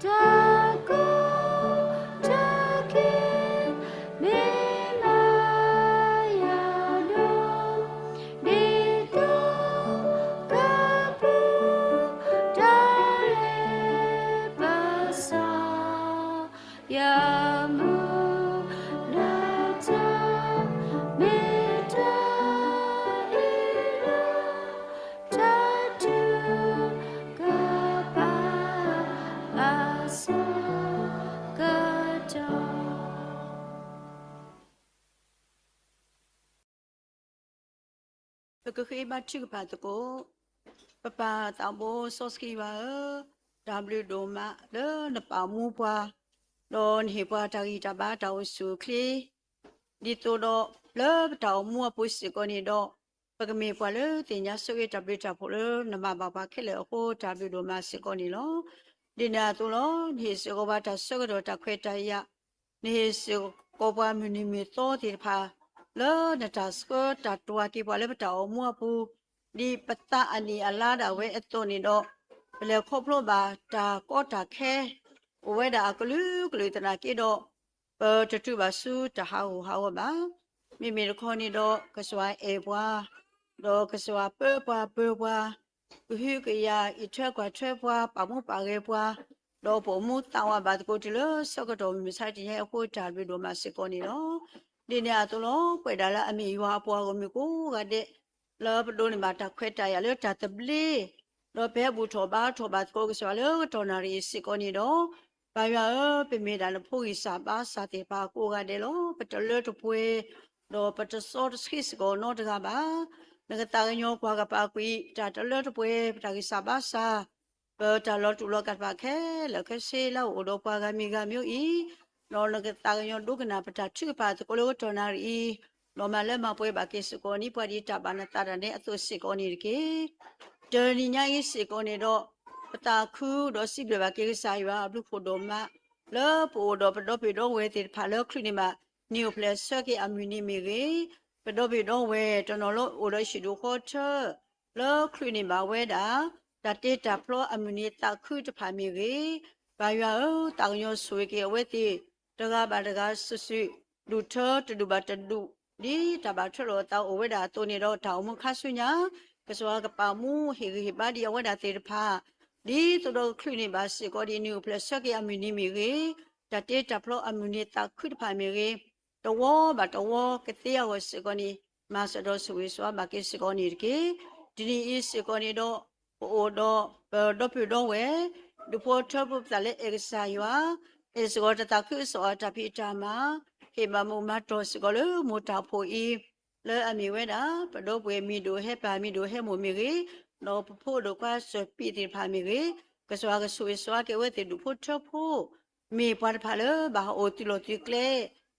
တၢ်ကိၢ်တၢ်ဂီၤ မ့ၢ်မၤယၤဒိၣ်, ဒ်သိးကပူၤတၢ်လ့ပစီ, ယမူနတၢ်မ့ၢ်တၢ်အ့ၣ်လိာ်, တၢ်ထုကဖၣ်အဆၢကတီၢ်. ပကဃ့ဘါထုကဖၣ်သကိး. ပပၢ်သးဘိစီဆှံယွၤဧၢ, တၢ်ဘျုးဒိၣ်မးလၢနပာ်မူပှၤ, ဒီးနဟ့ၣ်ပှၤတၢ်ဂံၢ်တၢ်ဘါတၢ်အိၣ်ဆူၣ်အိၣ်ချ့, ဒ်သိးဒီးလၢပတၢ်အိၣ်မူအပူၤစ့ၢ်ကီးန့ၣ်ဒီး, ပကမ့ၢ်ပှၤလၢသ့ၣ်ညါဆိၣ်ဂ့ၤတၢ်ဘျုးတၢ်ဖှိၣ်လၢနဘၣ်ဘၣ်ပှၤခဲလၢာ်အဃိ တၢ်ဘျုးဒိၣ်မးစ့ၢ်ကီးန့ၣ်လီၤ. ဒ်န့ၣ်အသိးလီၤ. နဟ့ၣ်စ့ၢ်ကီးပှၤတၢ်ဆၢကတီၢ်တၢ်ခွဲးတၢ်ယာ်, နဟ့ၣ်စ့ၢ်ကီးပှၤမုၢ်နံၤမုၢ်သီသ့ၣ်တဖၣ် လၢနတၢ်ဆှၢတၢ်တွၤက့ၤပှၤလၢပတၢ်အိၣ်မူအပူၤ, ဒ်ပသးအနံၣ်အလါဒၣ်ဝဲအသိးန့ၣ်ဒီး, ပလဲၤခီဖျိဘၣ်တၢ်ကီတၢ်ခဲ အိၣ်ဝဲဒၣ်အကလုာ်ကလုာ်သနာ်က့ဒီး, ပတတုၤဘၣ်ဆူတၢ်ဟးဂူာ်ဟးဂီၤဘၣ်. မ့မ့ၢ်တခီန့ၣ်ဒီး ကစၢ်ယွၤအဲၣ်ပှၤ, ဒီးကစၢ်ယွၤပၢပှၤပၢပှၤ, ကဟုကယာ်အံးထွဲကွၢ်ထွဲပှၤ, ပာ်မူပာ်ဂဲၤပှၤ, ဒီးပအိၣ်မူသးဝးဘၣ်သကိးတုၤလၢဆၢကတီၢ်မုၢ်မဆါတနံၤအံၤအဃိ တၢ်ဘျုးဒိၣ်မးစ့ၢ်ကီးန့ၣ်လီၤ. ဒ်န့ၣ်အသိးလီၤ. ပဝဲဒၣ်လၢအမ့ၢ်ယွၤအပှၤဂီၢ်မုၢ်ကိးဂၤဒဲး လၢပဒိးန့ၢ်ဘၣ်တၢ်ခွဲးတၢ်ယာ်လၢတၢ်သဘျ့, ဒီးပဟဲဘူၣ်ထီၣ်ဘါထီၣ်ဘၣ်သကိးကစၢ်ယွၤလၢကတီၢ်နၣ်ရံၣ်အံၤစ့ၢ်ကီးန့ၣ်ဒီး, ပၢ်ယွၤဧၢ, ပမ့ၢ်ဒၣ်နဖိဂံၢ်စၢ်ဘါစၢ်သ့ၣ်တဖၣ်ကိးဂၤဒဲးလီၤ. ပတလၢတပှဲၤ, ဒီးပတစီတဆှံစ့ၢ်ကီးနီတဂၤဘၣ်. နကသးကညီၤကွၢ်ကပာ်ကွံာ် တၢ်တလၢတပှဲၤ, ပတၢ်ဂံၢ်စၢ်ဘါစၢ်, ပတၢ်လီၤတူာ်လီၤကာ်တဖၣ်ခဲလၢာ်ခဲဆ့လၢအအိၣ်ဒီးပှၤဂၤမံၤဂၤမံၤအံၤ, ဒီးနကသးကညီၤဒိကနၣ်ပတၢ်ထုကဖၣ်သကိးလၢကတီၢ်နၣ်ရံၣ်အံၤ, ဒီးမၤလၢမၤပှဲၤဘၣ်က့ၤစ့ၢ်ကီးန့ၢ်ပှၤဒ်တၢ်ဘၣ်နသးဒၣ်နဲအသိးစ့ၢ်ကီးန့ၣ်တက့ၢ်. တနံၤညါအံၤစ့ၢ်ကီးန့ၣ်ဒီး, ပသးခုဒီးစံးဘျုးဘၣ်က့ၤကစၢ်ယွၤအဘျုးဖှိၣ်ဒိၣ်မး, လၢပအိၣ်ဒီးပဒီပုၢ်ဝဲၢ်သ့ၣ်တဖၣ်လၢချုးန့ၢ်ဘၣ် နံၣ်အိၣ်ဖျဲၣ်ဆၢက့ၤအမုၢ်နံၤမ့ၢ်ဂ့ၤ, ပဒီပုၢ်ဝဲၢ်တနီၤလၢအိၣ်ဒီးဟံၣ်ဒူၣ်ဃီထၢ လၢချုးန့ၢ်ဘၣ်ဝဲဒၣ် တၢ်တ့တၢ်ဖျီအမုၢ်နံၤသးခုတဖၣ်မ့ၢ်ဂ့ၤ, ပၢ်ယွၤဧၢ, သးကညီၤဆိၣ်ဂ့ၤက့ၤအဝဲသ့ၣ် တဂၤဘၣ်တဂၤစုာ်စုာ်, ဒူၣ်ထၢတဒူၣ်ဘၣ်တဒူၣ်, ဒ်တၢ်ဘၣ်ထွဲလိာ်အသးအိၣ်ဝဲဒၣ်အသိးန့ၣ်ဒီး တၢ်အိၣ်မူခါဆူညါ, ကစၢ်ယွၤကပာ်မူဟ့ၣ်ဂံၢ်ဟ့ၣ်ဘါဒံးအဝဲဒၣ်သ့ၣ်တဖၣ်, ဒ်သိးဒီးကချုးန့ၢ်ဘၣ်စ့ၢ်ကီးဒ်နံၣ်အိၣ်ဖျဲၣ်ဆၢက့ၤအမုၢ်နံၤမ့ၢ်ဂ့ၤ, တၢ်တ့တၢ်ဖျီအမုၢ်နံၤသးခုတဖၣ်မ့ၢ်ဂ့ၤ, တဝီဘၣ်တဝီကသ့အဂီၢ်စ့ၢ်ကီးန့ၣ်, မၤစၢၤဒီးဆိၣ်ဂ့ၤဆိၣ်ဝါဘၣ်က့ၤစ့ၢ်ကီးန့ၣ်တက့ၢ်. တနံၤအံၤစ့ၢ်ကီးန့ၣ်ဒီး, ပအိၣ်ဒီးပဒီပုၢ်ဝဲၢ်, ဒူၣ်ဖိထၢဖိပသးလၢအဲၣ်ကစၢ်ယွၤ, အဲၣ်စ့ၢ်ကီးတၢ်သးခုကစီၣ်အတၢ်ဖံးတၢ်မၤ, ဟ့ၣ်မၤမုာ်မၤတီၢ်စ့ၢ်ကီးလၢမိၢ်တၢ်ဖိအံၤ, လၢအမ့ၢ်ဝဲဒၣ် ပဒီပုၢ်ဝဲၢ်မံၤဒိၣ်ဟဲပၢ်မံၤဒိၣ်ဟဲမိၢ်မ့ၢ်ဂ့ၤ, ဒီးပဖိဒိၣ်ခွါစီၤပံးသ့ၣ်တဖၣ်မ့ၢ်ဂ့ၤ, ကစၢ်ယွၤကဆိၣ်ဂ့ၤဆိၣ်ဝါက့ၤအဝဲသ့ၣ်ဒူၣ်ဖိထၢဖိ, မ့ၢ်ပှၤတဖၣ်လၢဘၣ်ဟးအိၣ်သုးလီၢ်သုးကျဲ,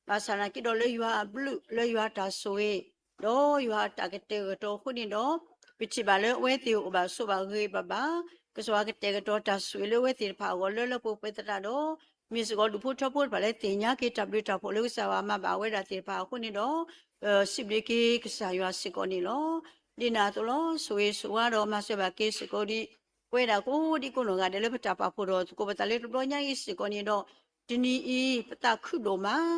ဘၣ်ဆၣ်သနာ်က့ဒီးလၢယွၤအဘျုးလၢယွၤတၢ်ဆိၣ်ဂ့ၤ, ဒီးယွၤအတၢ်ကတဲာ်ကတီၤအဃိန့ၣ်ဒီး, ပထံၣ်ဘၣ်လၢအဝဲသ့ၣ်အိၣ်ဘၣ်ဆိးဘၣ်ဂ့ၤဘၣ်ဘၣ်, ကစၢ်ယွၤကတဲာ်ကတီၤတၢ်ဆိၣ်ဂ့ၤလၢအဝဲသ့ၣ်တဖၣ်အဂီၢ်လၢလၢပှဲၤပှဲၤသတးဒီး, မ့ၢ်စ့ၢ်ကီးဒူၣ်ဖိထၢဖိတဖၣ်လၢသ့ၣ်ညါက့ၤတၢ်ဘျုးတၢ်ဖှိၣ်လၢကစၢ်ယွၤမၤဘၣ်ဝဲဒၣ်သ့ၣ်တဖၣ်အဃိန့ၣ်ဒီး, ပစံးဘျုးက့ၤကစၢ်ယွၤစ့ၢ်ကီးန့ၣ်လီၤ. ဒ်န့ၣ်အသိးလီၤ. ဆိၣ်ဂ့ၤဆိၣ်ဝါဒီးမၤစၢၤဘၣ်က့ၤစ့ၢ်ကီးဒံး, ပဝဲဒၣ်ကိးဒံကိးနီၢ်ဂၤဒဲးလၢပတၢ်ပာ်ဖှိၣ်ဒီးသကိးပသးလၢတဘျီညါအံၤစ့ၢ်ကီးန့ၣ်ဒီး, တနံၤအံၤ ပသးခုဒိၣ်မး,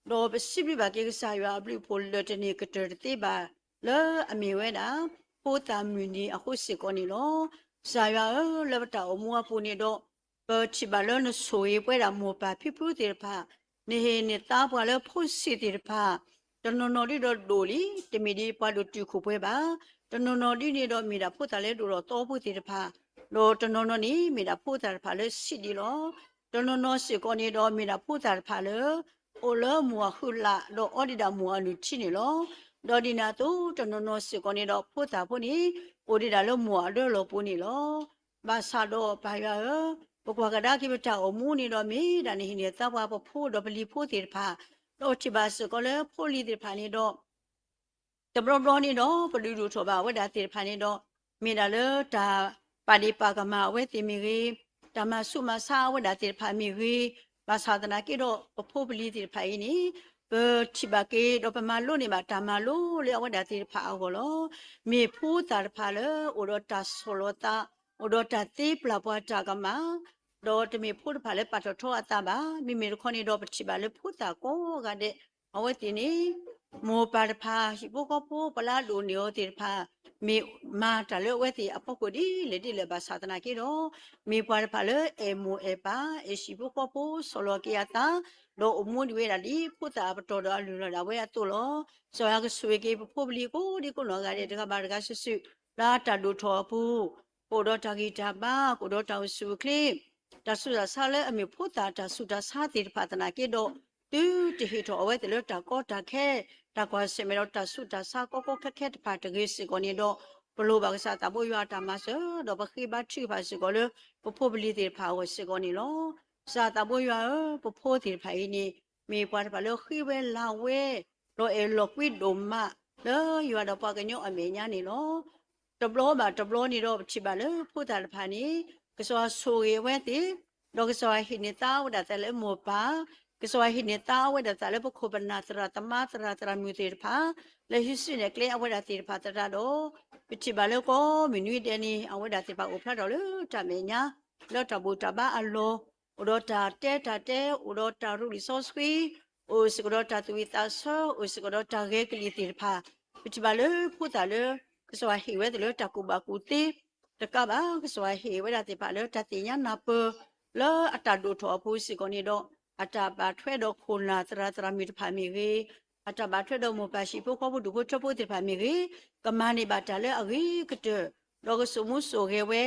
ဒီးပစံးဘျုးဘၣ်က့ၤကစၢ်ယွၤအဘျုးအဖှိၣ်လၢာ်တန့ၢ်ကတၢၢ်တသ့ဘၣ်, လၢအမ့ၢ်ဝဲဒၣ် ဖိသၣ်မုၢ်နံၤအဃိစ့ၢ်ကီးန့ၣ်လီၤ. ကစၢ်ယွၤဧၢ, လၢပတၢ်အိၣ်မူအပူၤန့ၣ်ဒီး, ပထံၣ်ဘၣ်လၢနဆိၣ်ဂ့ၤပဝဲဒၣ်မိၢ်ပၢ်ဖံဖုသ့ၣ်တဖၣ်, နဟ့ၣ်နသါပှၤလၢဖိဆံးသ့ၣ်တဖၣ်, တနီၤနီၤဒ်ဒီးဒိၣ်လံ, တမ့ၢ်ဒ်ပှၤဒိၣ်တုာ်ခိၣ်ပှဲၤဘၣ်, တနီၤနီၤဒ်န့ၣ်ဒီးမ့ၢ်ဒၣ်ဖိသၣ်လၢဒိၣ်ထီၣ်သီဖိသ့ၣ်တဖၣ်, ဒီးတနီၤနီၤန့ၣ် မ့ၢ်ဒၣ်ဖိသၣ်တဖၣ်လၢဆံးဒံးလီၤ. တနီၤနီၤစ့ၢ်ကီးန့ၣ်ဒီးမ့ၢ်ဒၣ်ဖိသၣ်တဖၣ်လၢ အိၣ်လၢမိၢ်အဟုးလၢ်, ဒီးအီဒံးဒၣ်မိၢ်အနုၢ်ထံန့ၣ်လီၤ. ဒီးဒ်န့ၣ်အသိး တနီၤနီၤစ့ၢ်ကီးန့ၣ်ဒီးဖိသၣ်ဖိန့ၣ် အိၣ်ဒံးဒၣ်လၢမိၢ်အဒၢလီၢ်ပူၤန့ၣ်လီၤ. ဘၣ်ဆၣ်ဒီးပၢ်ယွၤဧၢ, ပကွၢ်ကဒါက့ၤပတၢ်အိၣ်မူန့ၣ်ဒီး မ့ၢ်ဒၣ်နဟ့ၣ်န့ၢ်သါပှၤပဖိဒီးပလံၤဖိသ့ၣ်တဖၣ်, ဒီးထံၣ်ဘၣ်စ့ၢ်ကီးလၢဖိလံၤသ့ၣ်တဖၣ်န့ၣ်ဒီး တဘျီဘျီန့ၣ်ဒီး ပဒုးဒိၣ်ထီၣ်ဘၣ်အဝဲဒၣ်သ့ၣ်တဖၣ်န့ၣ်ဒီး, မ့ၢ်ဒၣ်လၢတၢ်ပာ်ဒ့ၣ်ပာ်ကမၣ်အဝဲသ့ၣ်မ့ၢ်ဂ့ၤ, တၢ်မၤဆူးမၤဆါအဝဲဒၣ်သ့ၣ်တဖၣ်မ့ၢ်ဂ့ၤ, ဘၣ်ဆၣ်သနာ်က့ဒီး ပဖိပလံၤသ့ၣ်တဖၣ်အံၤန့ၣ်, ပထံၣ်ဘၣ်က့ၤဒီးပမၤလိန့ၢ်ဘၣ်တၢ်မၤလိလၢအဝဲဒၣ်သ့ၣ်တဖၣ်အဂီၢ်လီၤ. မ့ၢ်ဖိသၣ်တဖၣ်လၢ အိၣ်ဒီးတၢ်ဆီၣ်လီၤသး, အိၣ်ဒီးတၢ်သ့ပျၢ်ပှၤတၢ်ကမၣ်, ဒီးတမ့ၢ်ဖိတဖၣ်လၢပာ်ထီၣ်ထီအသးဘၣ်. မ့မ့ၢ်တခီန့ၣ်ဒီး ပထံၣ်ဘၣ်လၢဖိသၣ်ကိးဂၤဒဲး အဝဲသ့ၣ်န့ၣ် မိၢ်ပၢ်တဖၣ် ဟံၣ်ဖိဃီဖိ ပှၤလၢအဒိၣ်န့ၢ်အီၤသ့ၣ်တဖၣ် မ့ၢ်မၤတၢ်လၢအဝဲသ့ၣ်အဖီခိၣ်ဒ်လဲၣ်ဒ်လဲၣ်ဘၣ်ဆၣ်သနာ်က့ဒီး, မ့ၢ်ပှၤတဖၣ်လၢအဲၣ်မိၢ်အဲၣ်ပၢ် အဲၣ်ဟံၣ်ဖိဃီဖိ ဆီၣ်လီၤက့ၤအသး, ဒီးအိၣ်မူဒံးဝဲဒၣ်ဒ်ဖိသၣ်အပတီၢ်ဒီးအလုၢ်အလၢ်ဒၣ်ဝဲအသိးလီၤ. ကစၢ်ယွၤကဆိၣ်ဂ့ၤက့ၤပဖိပလံၤကိးဒံကိးနီၢ်ဂၤဒဲး တဂၤဘၣ်တဂၤစုာ်စုာ် လၢတၢ်ဒိၣ်ထီၣ်အပူၤ, ကအိၣ်ဒီးတၢ်ဂံၢ်တၢ်ဘါ, ကအိၣ်ဒီးတၢ်အိၣ်ဆူၣ်အိၣ်ချ့ တၢ်ဆူးတၢ်ဆါလၢအမ့ၢ်ဖိသၣ်တၢ်ဆူးတၢ်ဆါသ့ၣ်တဖၣ်သနာ်က့ဒီး, သုတဟ့ၣ်ထီၣ်အဝဲသ့ၣ်လၢတၢ်ကီတၢ်ခဲ, တၢ်ကွၢ်ဆၢၣ်မဲာ်ဒီးတၢ်ဆူးတၢ်ဆါကီကီခဲခဲတဖၣ်တဂ့ၤစ့ၢ်ကီးန့ၣ်ဒီး, ပလိၣ်ဘၣ်ကစၢ်သးဘိယွၤအတၢ်မၤစၢၤ ဒီးပဃ့ဘါထုကဖၣ်စ့ၢ်ကီးလၢ ပဖိပလံၤသ့ၣ်တဖၣ်အဂီၢ်စ့ၢ်ကီးန့ၣ်လီၤ. ကစၢ်သးဘိယွၤဧၢ, ပဖိသ့ၣ်တဖၣ်အံၤန့ၣ် မ့ၢ်ပှၤတဖၣ်လၢဃ့ဝဲလၤဝဲ, ဒီးအဲၣ်လီၤကွံဒိၣ်မး လၢယွၤဒီးပှၤကညီအမဲာ်ညါန့ၣ်လီၤ. တဘျီဘၣ်တဘျီန့ၣ်ဒီး ပထံၣ်ဘၣ်လၢဖိသၣ်တဖၣ်န့ၣ် ကစၢ်ယွၤဆိၣ်ဂ့ၤအဝဲသ့ၣ်, ဒီးကစၢ်ယွၤဟ့ၣ်န့ၢ်သါဝဲဒၣ်သးလၢမိၢ်ပၢ်, ကစၢ်ယွၤဟ့ၣ်န့ၢ်သါဝဲဒၣ်သးလၢပခိၣ်ပနၢ်သရၣ်သမါသရၣ်သရၣ်မုၣ်သ့ၣ်တဖၣ်, လၢဟံးစုနဲၣ်ကျဲအဝဲဒၣ်သ့ၣ်တဖၣ်သတးဒီး, ပထံၣ်ဘၣ်လၢကိးမုၢ်နွံဒဲးန့ၣ် အဝဲဒၣ်သ့ၣ်တဖၣ်အိၣ်ဖျါထီၣ်လၢတၢ်မဲာ်ညါ, လၢတၢ်ဘူၣ်တၢ်ဘါအလီၢ်, အိၣ်ဒီးတၢ်တဲတၢ်တဲ, အိၣ်ဒီးတၢ်ရူလံာ်စီဆှံ, အိၣ်စ့ၢ်ကီးဒီးတၢ်သူၣ်ဝံၣ်သးဆၢ, အိၣ်စ့ၢ်ကီးဒီးတၢ်ဂဲၤကလံၤသ့ၣ်တဖၣ်, ပထံၣ်ဘၣ်လၢဖိသၣ်လၢ ကစၢ်ယွၤဟ့ၣ်ဝဲသ့ၣ်လၢတၢ်ကူၣ်ဘၣ်ကူၣ်သ့, တကးဘၣ် ကစၢ်ယွၤဟ့ၣ်ဝဲဒၣ်သ့ၣ်တဖၣ်လၢတၢ်သ့ၣ်ညါနၢ်ပၢၢ် လၢအတၢ်ဒိၣ်ထီၣ်အပူၤစ့ၢ်ကီးန့ၣ်ဒီး, အတၢ်ဘၣ်ထွဲဒီးခိၣ်နၢ်သရၣ်သရၣ်မုၣ်တဖၣ်မ့ၢ်ဂ့ၤ, အတၢ်ဘၣ်ထွဲဒီးမိၢ်ပၢ်ဟံၣ်ဖိဃီဖိဒူၣ်ဖိထၢဖိသ့ၣ်တဖၣ်မ့ၢ်ဂ့ၤ, ကမၤန့ၢ်ဘၣ်တၢ်လၢအဂ့ၤကတၢၢ်, ဒီးကစိာ်မူစိာ်ဂဲၤဝဲ,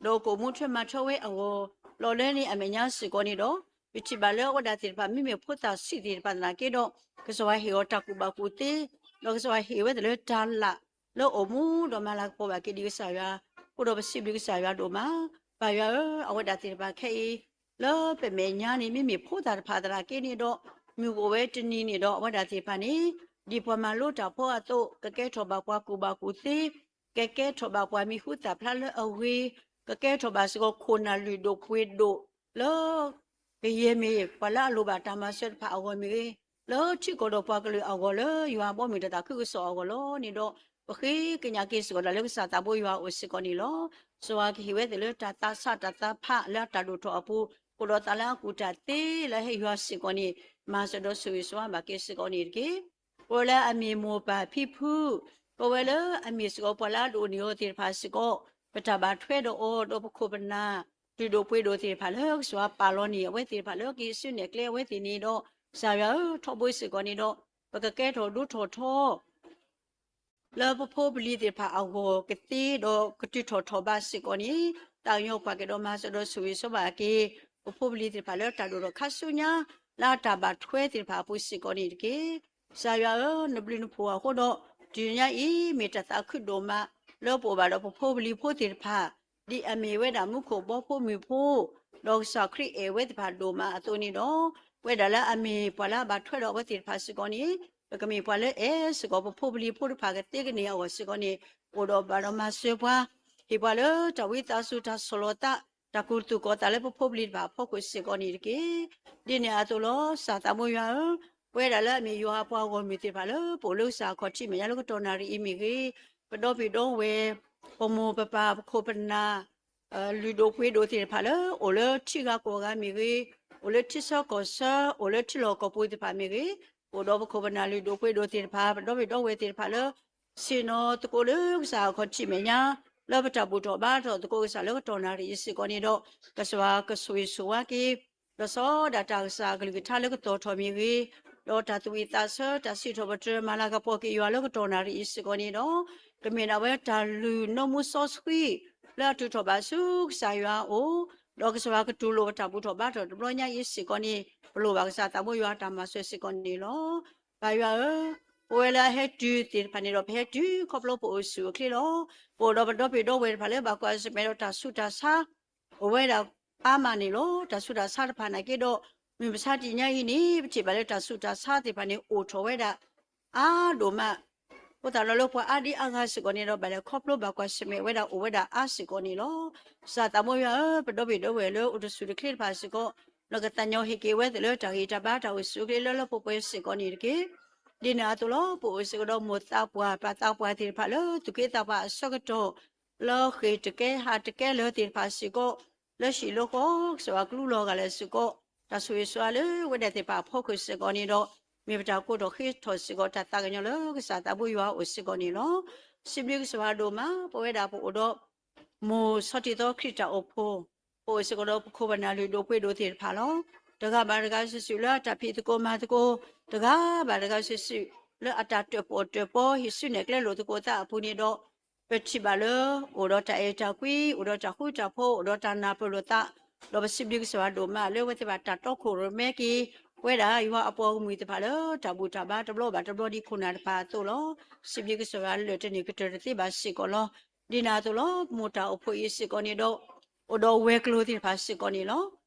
ဒီးကအိၣ်မူထွဲမၤထွဲဝဲအဂီၢ်, လီၤလၢန့ၣ်အမဲာ်ညါစ့ၢ်ကီးန့ၣ်ဒီး, ပထံၣ်ဘၣ်လၢအဝဲဒၣ်သ့ၣ်တဖၣ် မ့မ့ၢ်ဖိသၣ်ဆံးသ့ၣ်တဖၣ်သနာ်က့ဒီး, ကစၢ်ယွၤဟ့ၣ်အီၤတၢ်ကူၣ်ဘၣ်ကူၣ်သ့, ဒီးကစၢ်ယွၤဟ့ၣ်ဝဲသ့ၣ်လၢတၢ်လၢ် လၢအိၣ်မူဒီးမၤလၤကပီၤဘၣ်က့ၤဒံးကစၢ်ယွၤ, အဃိဒီးပစံးဘျုးကစၢ်ယွၤဒိၣ်မး, ပၢ်ယွၤဧၢ, အဝဲဒၣ်သ့ၣ်တဖၣ်ခဲအံၤ, လၢပမဲာ်ညါန့ၣ် မ့မ့ၢ်ဖိသၣ်တဖၣ်သနာ်က့န့ၣ်ဒီး, မုၢ်ကအိၣ်ဝဲတနံၤန့ၣ်ဒီး အဝဲဒၣ်သ့ၣ်တဖၣ်န့ၣ်, ဒ်ပှၤမၤလိတၢ်ဖိအသိး, ကကဲထီၣ်ဘၣ်ပှၤကူၣ်ဘၣ်ကူၣ်သ့, ကကဲထီၣ်ဘၣ်ပှၤမံၤဟူသၣ်ဖျါလၢအဂ့ၤ, ကကဲထီၣ်ဘၣ်စ့ၢ်ကီးခိၣ်နၢ်လုၢ်ဒိၣ်ပှ့ၤဒိၣ်, လၢ ကယဲၢ်မ့ၢ်ပှၤလၢအလိၣ်ဘၣ်တၢ်မၤစၢၤတဖၣ်အဂီၢ်မ့ၢ်ဂ့ၤ, လၢထံကီၢ်ဒီးပှၤကလုာ်အဂီၢ်လၢယွၤဘီမုၢ်တၢ်သးခုကစီၣ်အဂီၢ်လီၤန့ၣ်ဒီး, ပဃ့ကညးက့ၤစ့ၢ်ကီးဒၣ်လၢကစၢ်သးဘိယွၤအအိၣ်စ့ၢ်ကီးန့ၣ်လီၤ. ကစၢ်ယွၤကဟ့ၣ်ဝဲသ့ၣ်လၢတၢ်သးဆးတၢ်သးဖးလၢအတၢ်ဒိၣ်ထီၣ်အပူၤ, အိၣ်ဒီးသးလၢအကူၣ်တၢ်သ့လၢဟ့ၣ်ယွၤစ့ၢ်ကီးန့ၣ်, မၤစၢၤဒီးဆိၣ်ဂ့ၤဆိၣ်ဝါဘၣ်က့ၤစ့ၢ်ကီးန့ၣ်တက့ၢ်. ပဝဲလၢအမ့ၢ်မိၢ်ပၢ်ဖံဖု, ပဝဲလၢအမ့ၢ်စ့ၢ်ကီးပှၤလၢအဒိၣ်န့ၢ်အီၤသ့ၣ်တဖၣ်စ့ၢ်ကီး, ပတၢ်ဘၣ်ထွဲဒီးအီၤ, ဒီးပခိၣ်ပနၢ် လုၢ်ဒိၣ်ပှ့ၤဒိၣ်သ့ၣ်တဖၣ်လၢကစၢ်ယွၤပာ်လီၤန့ၢ်အဝဲသ့ၣ်တဖၣ်လၢကဟံးစုနဲၣ်ကျဲအဝဲသ့ၣ်န့ၣ်ဒီး, ကစၢ်ယွၤဧၢ, ထီဘိစ့ၢ်ကီးန့ၣ်ဒီး, ပကကဲထီၣ်ဒိၣ်ထီၣ်ထီ လၢပဖိပလံၤသ့ၣ်တဖၣ်အဂီၢ်ကသ့ဒီးကတုၤထီၣ်ထီၣ်ဘးစ့ၢ်ကီးန့ၣ်, သးကညီၤကွၢ်က့ၤဒီးမၤစၢၤဒီးဆိၣ်ဂ့ၤဆိၣ်ဝါက့ၤ ပဖိပလံၤသ့ၣ်တဖၣ်လၢတၢ်ဒိၣ်ထီၣ်ခါဆူညါ လၢအတၢ်ဘၣ်ထွဲသ့ၣ်တဖၣ်အပူၤစ့ၢ်ကီးန့ၣ်တက့ၢ်. ကစၢ်ယွၤဧၢ, နဘျုးနဖှိၣ်အဃိဒီး, တနံၤညါအံၤ မ့ၢ်တၢ်သးခုဒိၣ်မး လၢပအိၣ်ဘၣ်ဒီးပဖိပလံၤဖိသ့ၣ်တဖၣ်, ဒ်အမ့ၢ်ဝဲဒၣ်မူခိၣ်ဘီဖိမုၢ်ဖိ, ဒီးကစၢ်ခရံာ်အဲၣ်ဝဲသ့ၣ်တဖၣ်ဒိၣ်မးအသိးန့ၣ်ဒီး, ပဝဲဒၣ်လၢအမ့ၢ်ပှၤလၢအဘၣ်ထွဲဒီးအဝဲသ့ၣ်တဖၣ်စ့ၢ်ကီးန့ၣ်, ပကမ့ၢ်ပှၤလၢအဲၣ်စ့ၢ်ကီးပဖိပလံၤဖိတဖၣ်ကသ့ကန့ၢ်အဂီၢ်စ့ၢ်ကီးန့ၣ်, အိၣ်ဒီးဘၣ်ဒီးမၤစၢၤပှၤ, ဟ့ၣ်ပှၤလၢတၢ်ဝံသးစူၤတၢ်ဆီၣ်လီၤသး, တၢ်ကူၣ်သူၣ်ကီၢ်သးလၢပဖိပလံၤတဖၣ်အဖီခိၣ်စ့ၢ်ကီးန့ၣ်တက့ၢ်. ဒ်န့ၣ်အသိးလီၤ, ကစၢ်သးဘိယွၤဧၢ, ပဝဲဒၣ်လၢအမ့ၢ်ယွၤအပှၤဂီၢ်မုၢ်သ့ၣ်တဖၣ်လၢပအိၣ်လၢကစၢ်အခီၣ်ထံးမဲာ်ညါလၢကတီၢ်နၣ်ရံၣ်အံၤမ့ၢ်ဂ့ၤ, ပဒီဘ့ၣ်ဒီဝဲၢ်, ပမိၢ်ပပၢ်ပခိၣ်ပနၢ် လုၢ်ဒိၣ်ပှ့ၤဒိၣ်သ့ၣ်တဖၣ်လၢ အိၣ်လၢထံဂၤကီၢ်ဂၤမ့ၢ်ဂ့ၤ, အိၣ်လၢထံဆၢကီၢ်ဆၢ, အိၣ်လၢထံလီၢ်ကီၢ်ပူၤသ့ၣ်တဖၣ်မ့ၢ်ဂ့ၤ, အိၣ်ဒီးပခိၣ်ပနၢ်လုၢ်ဒိၣ်ပှ့ၤဒိၣ်သ့ၣ်တဖၣ်, ပဒီဘ့ၣ်ဒီဝဲၢ်သ့ၣ်တဖၣ်လၢ ဆ့ၣ်နီၤသကိးလၢကစၢ်အခီၣ်ထံးမဲာ်ညါ, လၢပတၢ်ဘူၣ်ထီၣ်ဘါထီၣ်သကိးကစၢ်လၢကတီၢ်နၣ်ရံၣ်အံၤစ့ၢ်ကီးန့ၣ်ဒီး, ကစၢ်ယွၤကဆိၣ်ဂ့ၤဆိၣ်ဝါက့ၤ ဒီးစီၤဒၣ်တၢ်ကစၢ်အကလုၢ်ကထါလၢကတီၤထီၣ်မ့ၢ်ဂ့ၤ, ဒီးတၢ်သူၣ်ဝံၣ်သးဆၢ တၢ်စံးထီၣ်ပတြၢၤမၤလၤကပီၤက့ၤယွၤလၢကတီၢ်နၣ်ရံၣ်အံၤစ့ၢ်ကီးန့ၣ်ဒီး, ကမ့ၢ်ဒၣ်ဝဲတၢ်လုၢ်နီၢ်မူစီဆှံ လၢအတုၤထီၣ်ဘၣ်ဆူကစၢ်ယွၤအအိၣ်, ဒီးကစၢ်ယွၤကတူၢ်လိာ်ပတၢ်ဘူၣ်ထီၣ်ဘါထီၣ်တဘျီညါအံၤစ့ၢ်ကီးန့ၣ်, ပလိၣ်ဘၣ်ကစၢ်သးဘိယွၤတၢ်မၤစၢၤစ့ၢ်ကီးန့ၣ်လီၤ. ပၢ်ယွၤဧၢ, ပဝဲလၢအဟဲတုၤသ့ၣ်တဖၣ်န့ၣ်ဒီး ပဟဲတုၤခီဖျိပအိၣ်ဆူၣ်အိၣ်ချ့လီၤ. ပအိၣ်ဒီးပဒီပုၢ်ဝဲၢ်တဖၣ်လၢဘၣ်ကွၢ်ဆၢၣ်မဲာ်ဒီးတၢ်ဆူးတၢ်ဆါ အိၣ်ဝဲဒၣ်အါမးန့ၣ်လီၤ. တၢ်ဆူးတၢ်ဆါတဖၣ်နာ်က့ဒီး, မုၢ်မဆါတနံၤညါအံၤန့ၣ် ပထံၣ်ဘၣ်လၢတၢ်ဆူးတၢ်ဆါသ့ၣ်တဖၣ်န့ၣ် အိၣ်ထီၣ်ဝဲဒၣ်အါဒိၣ်မး, အဃိသတးဒီးလၢပှၤအါဒံအါဂၤစ့ၢ်ကီးန့ၣ်ဒီး ဘၣ်လဲၤခီဖျိဘၣ်ကွၢ်ဆၢၣ်မဲာ်ဝဲဒၣ်အိၣ်ဝဲဒၣ်အါစ့ၢ်ကီးန့ၣ်လီၤ. ကစၢ်သးဘိယွၤဧၢ, ပဒီပုၢ်ဝဲၢ်လၢအိၣ်တဆူၣ်တချ့တဖၣ်စ့ၢ်ကီး, နကသးကညီၤဟ့ၣ်က့ၤဝဲသ့ၣ်လၢတၢ်ဂံၢ်တၢ်ဘါတၢ်အိၣ်ဆူၣ်အိၣ်ချ့လၢလၢပှဲၤပှဲၤစ့ၢ်ကီးန့ၣ်တက့ၢ်. ဒ်န့ၣ်အသိးလီၤ, ပအိၣ်စ့ၢ်ကီးဒီးမိၢ်သးပှၢ်ပၢ်သးပှၢ်သ့ၣ်တဖၣ်လၢသူၣ်က့သးပှၢ်အဆၢကတီၢ် လၢဃ့ၢ်တကဲဟးတကဲလၢသ့ၣ်တဖၣ်စ့ၢ်ကီး, လၢဟံၣ်လၢဃီ ကစၢ်ယွၤကလူလီၤဂာ်လၢာ်စ့ၢ်ကီး, တၢ်ဆိၣ်ဂ့ၤဆိၣ်ဝါလၢဝဲဒၣ်သ့ၣ်တဖၣ်အဖီခိၣ်စ့ၢ်ကီးန့ၣ်ဒီး, မ့ၢ်ပတၢ်ကိးထီၣ်ဃ့ထီၣ်စ့ၢ်ကီးတၢ်သးကညီၤလၢကစၢ်သးဘိယွၤအအိၣ်စ့ၢ်ကီးန့ၣ်လီၤ. စံးဘျုးကစၢ်ယွၤဒိၣ်မး, ပဝဲဒၣ်ပအိၣ်ဒီး မိၢ်ဆီတံၢ်သီခရံာ်တၢ်အိၣ်ဖှိၣ်, ပအိၣ်စ့ၢ်ကီးဒီးပခိၣ်ပနၢ်လုၢ်ဒိၣ်ပှ့ၤဒိၣ်သ့ၣ်တဖၣ်လီၤ. တဂၤဘၣ်တဂၤစုာ်စုာ်လၢအတၢ်ဖံးသကိးမၤသကိး, တဂၤဘၣ်တဂၤစုာ်စုာ် လၢအတၢ်တၢၣ်ပီၣ်တၢၣ်ပီ ဟံးစုနဲၣ်ကျဲလိာ်သကိးသးအပူၤန့ၣ်ဒီး, ပထံၣ်ဘၣ်လၢ အိၣ်ဒီးတၢ်အဲၣ်တၢ်ကွံ, အိၣ်ဒီးတၢ်ဃူတၢ်ဖိး, အိၣ်ဒီးတၢ်နၢ်ပၢၢ်လိာ်သး, ဒီးပစံးဘျုးကစၢ်ယွၤဒိၣ်မးလၢဝဲသ့ၣ်တဖၣ်တၢ်တီခိၣ်ရိၣ်မဲက့ၤ ပဝဲဒၣ်ယွၤအပှၤဂီၢ်မုၢ်သ့ၣ်တဖၣ်လၢတၢ်ဘူၣ်တၢ်ဘါတဘျီဘၣ်တဘျီဒ်ခိၣ်နၢ်တဖၣ်အသိးလီၤ. စံးဘျုးကစၢ်ယွၤလၢာ်တန့ၢ်ကတၢၢ်တသ့ဘၣ်စ့ၢ်ကီးလီၤ. ဒ်န့ၣ်အသိးလီၤ, ပမိၢ်တၢ်အိၣ်ဖှိၣ်အံၤစ့ၢ်ကီးန့ၣ်ဒီး, အိၣ်ဒီးဝဲၤကျိၤသ့ၣ်တဖၣ်စ့ၢ်ကီးန့ၣ်လီၤ.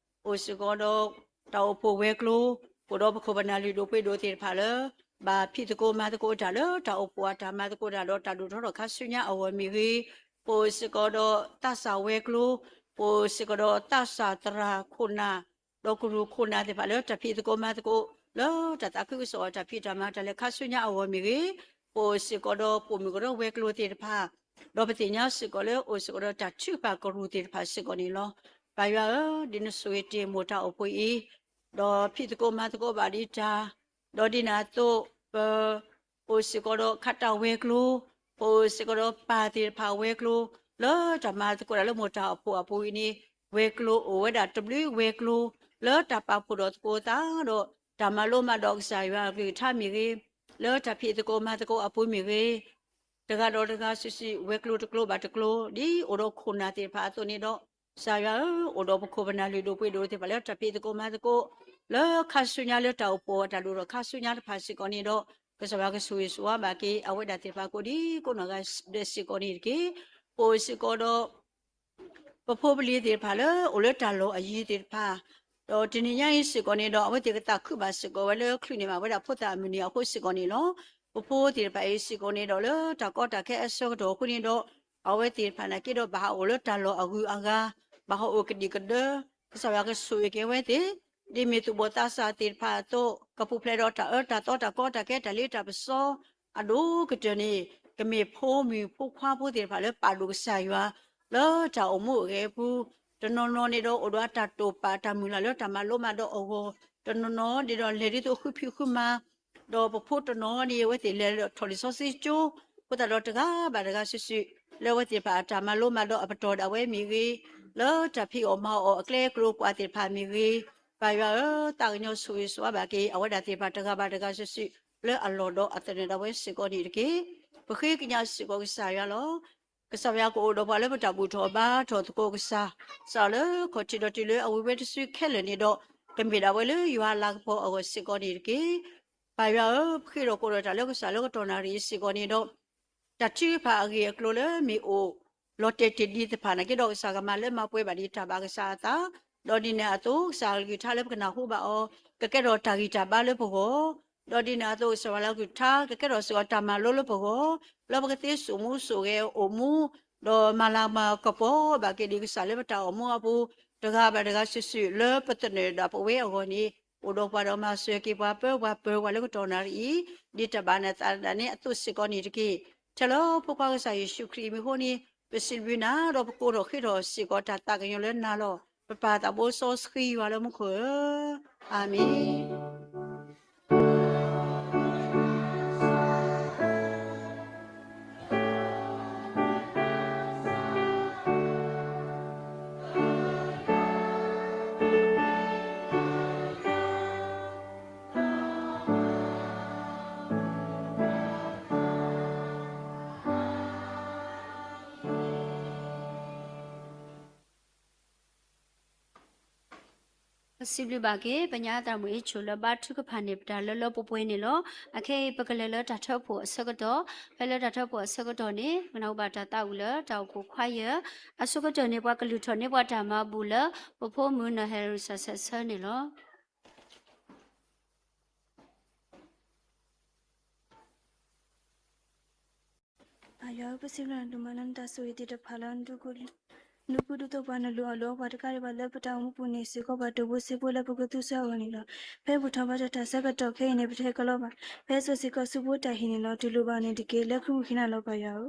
အိၣ်စ့ၢ်ကီးဒီး တၢ်အိၣ်ဖှိၣ်ဝဲၤကျိၤ, အိၣ်ဒီးပခိၣ်ပနၢ်လုၢ်ဒိၣ်ပှ့ၤဒိၣ်သ့ၣ်တဖၣ်လၢ ဘၣ်ဖံးသကိးမၤသကိးတၢ်လၢတၢ်အိၣ်ဖှိၣ်အတၢ်မၤသကိးတၢ်ဒီးတၢ်ဒိၣ်ထီၣ်ထီထီၣ်ခါဆူညါအဂီၢ်မ့ၢ်ဂ့ၤ, ပအိၣ်စ့ၢ်ကီးဒီးသးစၢ်ဝဲၤကျိၤ, ပအိၣ်စ့ၢ်ကီးဒီးသးစၢ်သရၣ်ခိၣ်နၢ် ဒီးကရူၢ်ခိၣ်နၢ်သ့ၣ်တဖၣ်လၢတၢ်ဖံးသကိးမၤသကိး လၢတၢ်သးခုကစီၣ်အတၢ်ဖံးတၢ်မၤတၢ်လဲၤခါဆူညါအဂီၢ်မ့ၢ်ဂ့ၤ, ပအိၣ်စ့ၢ်ကီးဒီးပိာ်မုၣ်ကရၢဝဲၤကျိၤသ့ၣ်တဖၣ်, ဒီးပသ့ၣ်ညါစ့ၢ်ကီးလၢအိၣ်စ့ၢ်ကီးဒီးတၢ်ထုကဖၣ်ကရူၢ်သ့ၣ်တဖၣ်စ့ၢ်ကီးန့ၣ်လီၤ. ပၢ်ယွၤဧၢ, ဒ်နဆိၣ်ဂ့ၤတ့ၢ်မိၢ်တၢ်အိၣ်ဖှိၣ်အံၤ, ဒီးဖံးသကိးမၤသကိးဘၣ်ဒံးတၢ်, ဒီးဒ်န့ၣ်အသိး ပ အိၣ်စ့ၢ်ကီးဒီးခးတၢ်ဝဲၤကျိၤ, ပအိၣ်စ့ၢ်ကီးဒီးပၢ်သ့ၣ်တဖၣ်ဝဲၤကျိၤ, လၢတၢ်မၤသကိးတၢ်လၢမိၢ်တၢ်အိၣ်ဖှိၣ်အပူၤအံၤန့ၣ်, ဝဲၤကျိၤအိၣ်ဝဲဒၣ်တဘျုးဝဲၤကျိၤ, လၢတၢ်ပာ်ဖှိၣ်ဒီးသကိးသးဒီး တၢ်မၤလိမၤဒိးကစၢ်ယွၤအကလုၢ်ကထါမ့ၢ်ဂ့ၤ, လၢတၢ်ဖံးသကိးမၤသကိးအပူၤမ့ၢ်ဂ့ၤ, တဂၤဒီးတဂၤစုာ်စုာ် ဝဲၤကျိၤတကျိၤဘၣ်တကျိၤ ဒ်အိၣ်ဒီးခိၣ်နၢ်သ့ၣ်တဖၣ်အသိးန့ၣ်ဒီး, ကစၢ်ယွၤဧၢ, အိၣ်ဒီးပခိၣ်ပနၢ်လုၢ်ဒိၣ်ပှ့ၤဒိၣ်သ့ၣ်တဖၣ်လၢတၢ်ဖံးသကိးမၤသကိး လၢခါဆူညါလၢတၢ်အိၣ်ဖှိၣ်အတၢ်ဒိၣ်ထီၣ်ခါဆူညါတဖၣ်စ့ၢ်ကီးန့ၣ်ဒီး, ကစၢ်ယွၤကဆိၣ်ဂ့ၤဆိၣ်ဝါဘၣ်က့ၤ အဝဲဒၣ်သ့ၣ်တဖၣ်ကိးဒံကိးနီၢ်ဂၤဒဲးစ့ၢ်ကီးန့ၣ်တက့ၢ်. ပအိၣ်စ့ၢ်ကီးဒီး ပဖိပလံၤသ့ၣ်တဖၣ်လၢအိၣ်လၢတၢ်လီၢ်အယံၤသ့ၣ်တဖၣ်, ဒီးတနံၤညါအံၤစ့ၢ်ကီးန့ၣ်ဒီး အဝဲသ့ၣ်ကသးခုဘၣ်စ့ၢ်ကီးဝဲလၢချုးန့ၢ်ဘၣ်ဝဲဒၣ်ဖိသၣ်အမုၢ်နံၤအဃိစ့ၢ်ကီးန့ၣ်လီၤ. ပဖိသ့ၣ်တဖၣ်အံၤစ့ၢ်ကီးန့ၣ်ဒီး လၢတၢ်ကီတၢ်ခဲအဆၢကတီၢ်အဃိန့ၣ်ဒီး, အဝဲသ့ၣ်တဖၣ်နာ်က့ဒီး ဘၣ်ဟးအိၣ်လၢတၢ်လီၢ်အဂုၤအဂၤ, ဘၣ်ဟးအိၣ်ကဒံကဒၢ, ကစၢ်ယွၤကဆိၣ်ဂ့ၤက့ၤဝဲသ့ၣ်, ဒ်မ့ၢ်သူၣ်ဘီၣ်သးစၢ်သ့ၣ်တဖၣ်အသိး ကပူၤဖျဲးဒီးတၢ်အၢတၢ်သီတၢ်ကီတၢ်ခဲတၢ်လ့တၢ်ပစီ အဒိၣ်ကတၢၢ်န့ၣ်, ကမ့ၢ်ဖိမုၣ်ဖိခွါဖိသ့ၣ်တဖၣ်လၢပာ်ဒိၣ်ကစၢ်ယွၤ လၢတၢ်အိၣ်မူအဂဲၤအပူၤ, တနီၤနီၤန့ၣ်ဒီးအိၣ်ဒီးအတၢ်တိာ်ပာ်တၢ်မုၢ်လၢ်လၢတၢ်မၤလိမၤဒိးအဂီၢ်, တနီၤနီၤန့ၣ်ဒီးလဲၤဒ်သိးဃုဖံးဃုမၤ, ဒီးပဖိတနီၤန့ၣ် အဝဲသ့ၣ်လဲၤဒီးထီၣ်လံာ်စီဆှံကၠိ, အဃိသတးဒီးတဂၤဘၣ်တဂၤစုာ်စုာ် လၢအဝဲသ့ၣ်တဖၣ်အတၢ်မၤလိမၤဒိးအပတီၢ်ဒၣ်ဝဲမ့ၢ်ဂ့ၤ, လၢတၢ်ဖံးအီၣ်မၤအီၣ်အကျဲအကျိၤအကွာ်သ့ၣ်တဖၣ်မ့ၢ်ဂ့ၤ, ပၢ်ယွၤဧၢ, သးကညီၤဆိၣ်ဂ့ၤဆိၣ်ဝါဘၣ်က့ၤ အဝဲဒၣ်သ့ၣ်တဖၣ်တဂၤဘၣ်တဂၤစုာ်စုာ် လၢအလီၢ်ဒီးအသနၢၣ်ဒၣ်ဝဲစ့ၢ်ကီးန့ၣ်တက့ၢ်. ပဃ့ကညးစ့ၢ်ကီးကစၢ်ယွၤလီၤ. ကစၢ်ယွၤကအိၣ်ဒီးပှၤလၢပတၢ်ဘူၣ်ထီၣ်ဘါထီၣ်သကိးကစၢ်, စးလၢခီၣ်ထံးဒီးတုၤလၢအဝံၤဝဲတစုခဲလၢာ်န့ၣ်ဒီး, ကမ့ၢ်ဒၣ်ဝဲလၢယွၤအလၤကပီၤအဂီၢ်စ့ၢ်ကီးန့ၣ်တက့ၢ်. ပၢ်ယွၤဧၢ, ပဃ့ဒီးကိးဒီးတၢ်လၢကစၢ်လၢကတီၢ်နၣ်ရံၣ်အံၤစ့ၢ်ကီးန့ၣ်ဒီး, တၢ်ထုကဖၣ်အဂ့ၢ်အကျိၤလၢမ့ၢ်အိၣ် လီၤတဲာ်တ့ၢ်ဒံးသ့ၣ်တဖၣ်နာ်က့ဒီး ကစၢ်ကမၤလၢမၤပှဲၤဘၣ်ဒံးတၢ်ဘၣ်ကစၢ်အသး, ဒီးဒ်န့ၣ်အသိး ကစၢ်အကလုၢ်ကထါလၢပကနၢ်ဟူဘၣ်အီၤ ကကဲထီၣ်တၢ်ဂံၢ်တၢ်ဘါလၢပဂီၢ်, ဒီးဒ်န့ၣ်အသိး ကစၢ်ယွၤလၢအကလုၢ်ကထါ ကကဲထီၣ်စ့ၢ်ကီးတၢ်မၤလိလၢပဂီၢ်, လၢပကသ့စိာ်မူစိာ်ဂဲၤအိၣ်မူ, ဒီးမၤလၤမၤကပီၤဘၣ်က့ၤဒံးကစၢ်လၢပတၢ်အိၣ်မူအပူၤ, တဂၤဘၣ်တဂၤစုာ်စုာ်လၢပသနၢၣ်ဒၣ်ပဝဲအဂီၢ်န့ၣ်, အိၣ်ဒီးပှၤဒီးမၤစၢၤက့ၤပှၤ ပၢပှၤပၢပှၤလၢကတီၢ်နၣ်ရံၣ်အံၤ, ဒ်တၢ်ဘၣ်နသးဒၣ်နဲအသိးစ့ၢ်ကီးန့ၣ်တက့ၢ်. ထဲလၢဖိခွါကစၢ်ယ့ၣ်ၡူးခရံာ်အမံၤအဃိန့ၣ်, ပစံးဘျုးနၤဒီးပကိးထီၣ်ဃ့ထီၣ်စ့ၢ်ကီးတၢ်သးကညီၤလၢနၤလီၤ. ပပၢ်သးဘိစီဆှံယွၤလၢမူခိၣ်ဧၢ, အၤမ့ၣ်. ပစံးဘျုးဘၣ်က့ၤ ပညါသရၣ်မုၣ်အ့ၣ်ဆိၣ်လၢဘါထုကဖၣ်န့ၢ်ပတၢ်လၢလၢပှဲၤပှဲၤန့ၣ်လီၤ. အခဲအံၤပကလဲၤလၢတၢ်ထၢဖှိၣ်အဆၢကတီၢ်, ဖဲလၢတၢ်ထၢဖှိၣ်အဆၢကတီၢ်န့ၣ် ပကနၢ်ဟူဘၣ်တၢ်သးဝံၣ်လၢတၢ်အိၣ်ဖှိၣ်ခွါယၢၢ်, အဆိကတၢၢ်န့ၣ် ပှၤကလုၢ်ထီၣ်န့ၢ်ပှၤတၢ်မၤဘူၣ်လၢ ပဖိမုၣ်နီၢ်ဟဲရံၣ်စၢ်ဆၢဆၢန့ၣ်လီၤ. ပၢ်ယွၤဧၢ, ပစံးဘျုးနၤဒိၣ်မးလၢနတၢ်ဆိၣ်ဂ့ၤသ့ၣ်တဖၣ်လၢ နဒုးကူဒုးသိးပှၤ နလူၤအီၣ်လိအီပှၤတကးဒံးဘၣ်လၢပတၢ်အိၣ်မူပူၤန့ၣ်စ့ၢ်ကီး ပှၤတဘိစ့ဖိလၢပကသူဆၢအဂီၢ်န့ၣ်လီၤ. ဖဲပထီၣ်ဘါထီၣ်တၢ်ဆၢကတီၢ်ခဲအံၤန့ၣ် ပတဟဲကလီဘၣ်. ဖဲစိၤစ့ၢ်ကီးဆူဖိတၢ်ဟံၣ်န့ၣ်လီၤ. တူၢ်လိာ်ဘၣ်န့ၣ်တက့ၢ်. လၢခရံာ်မုၣ်ဃ့နၤလီၤ ပၢ်ယွၤဧၢ.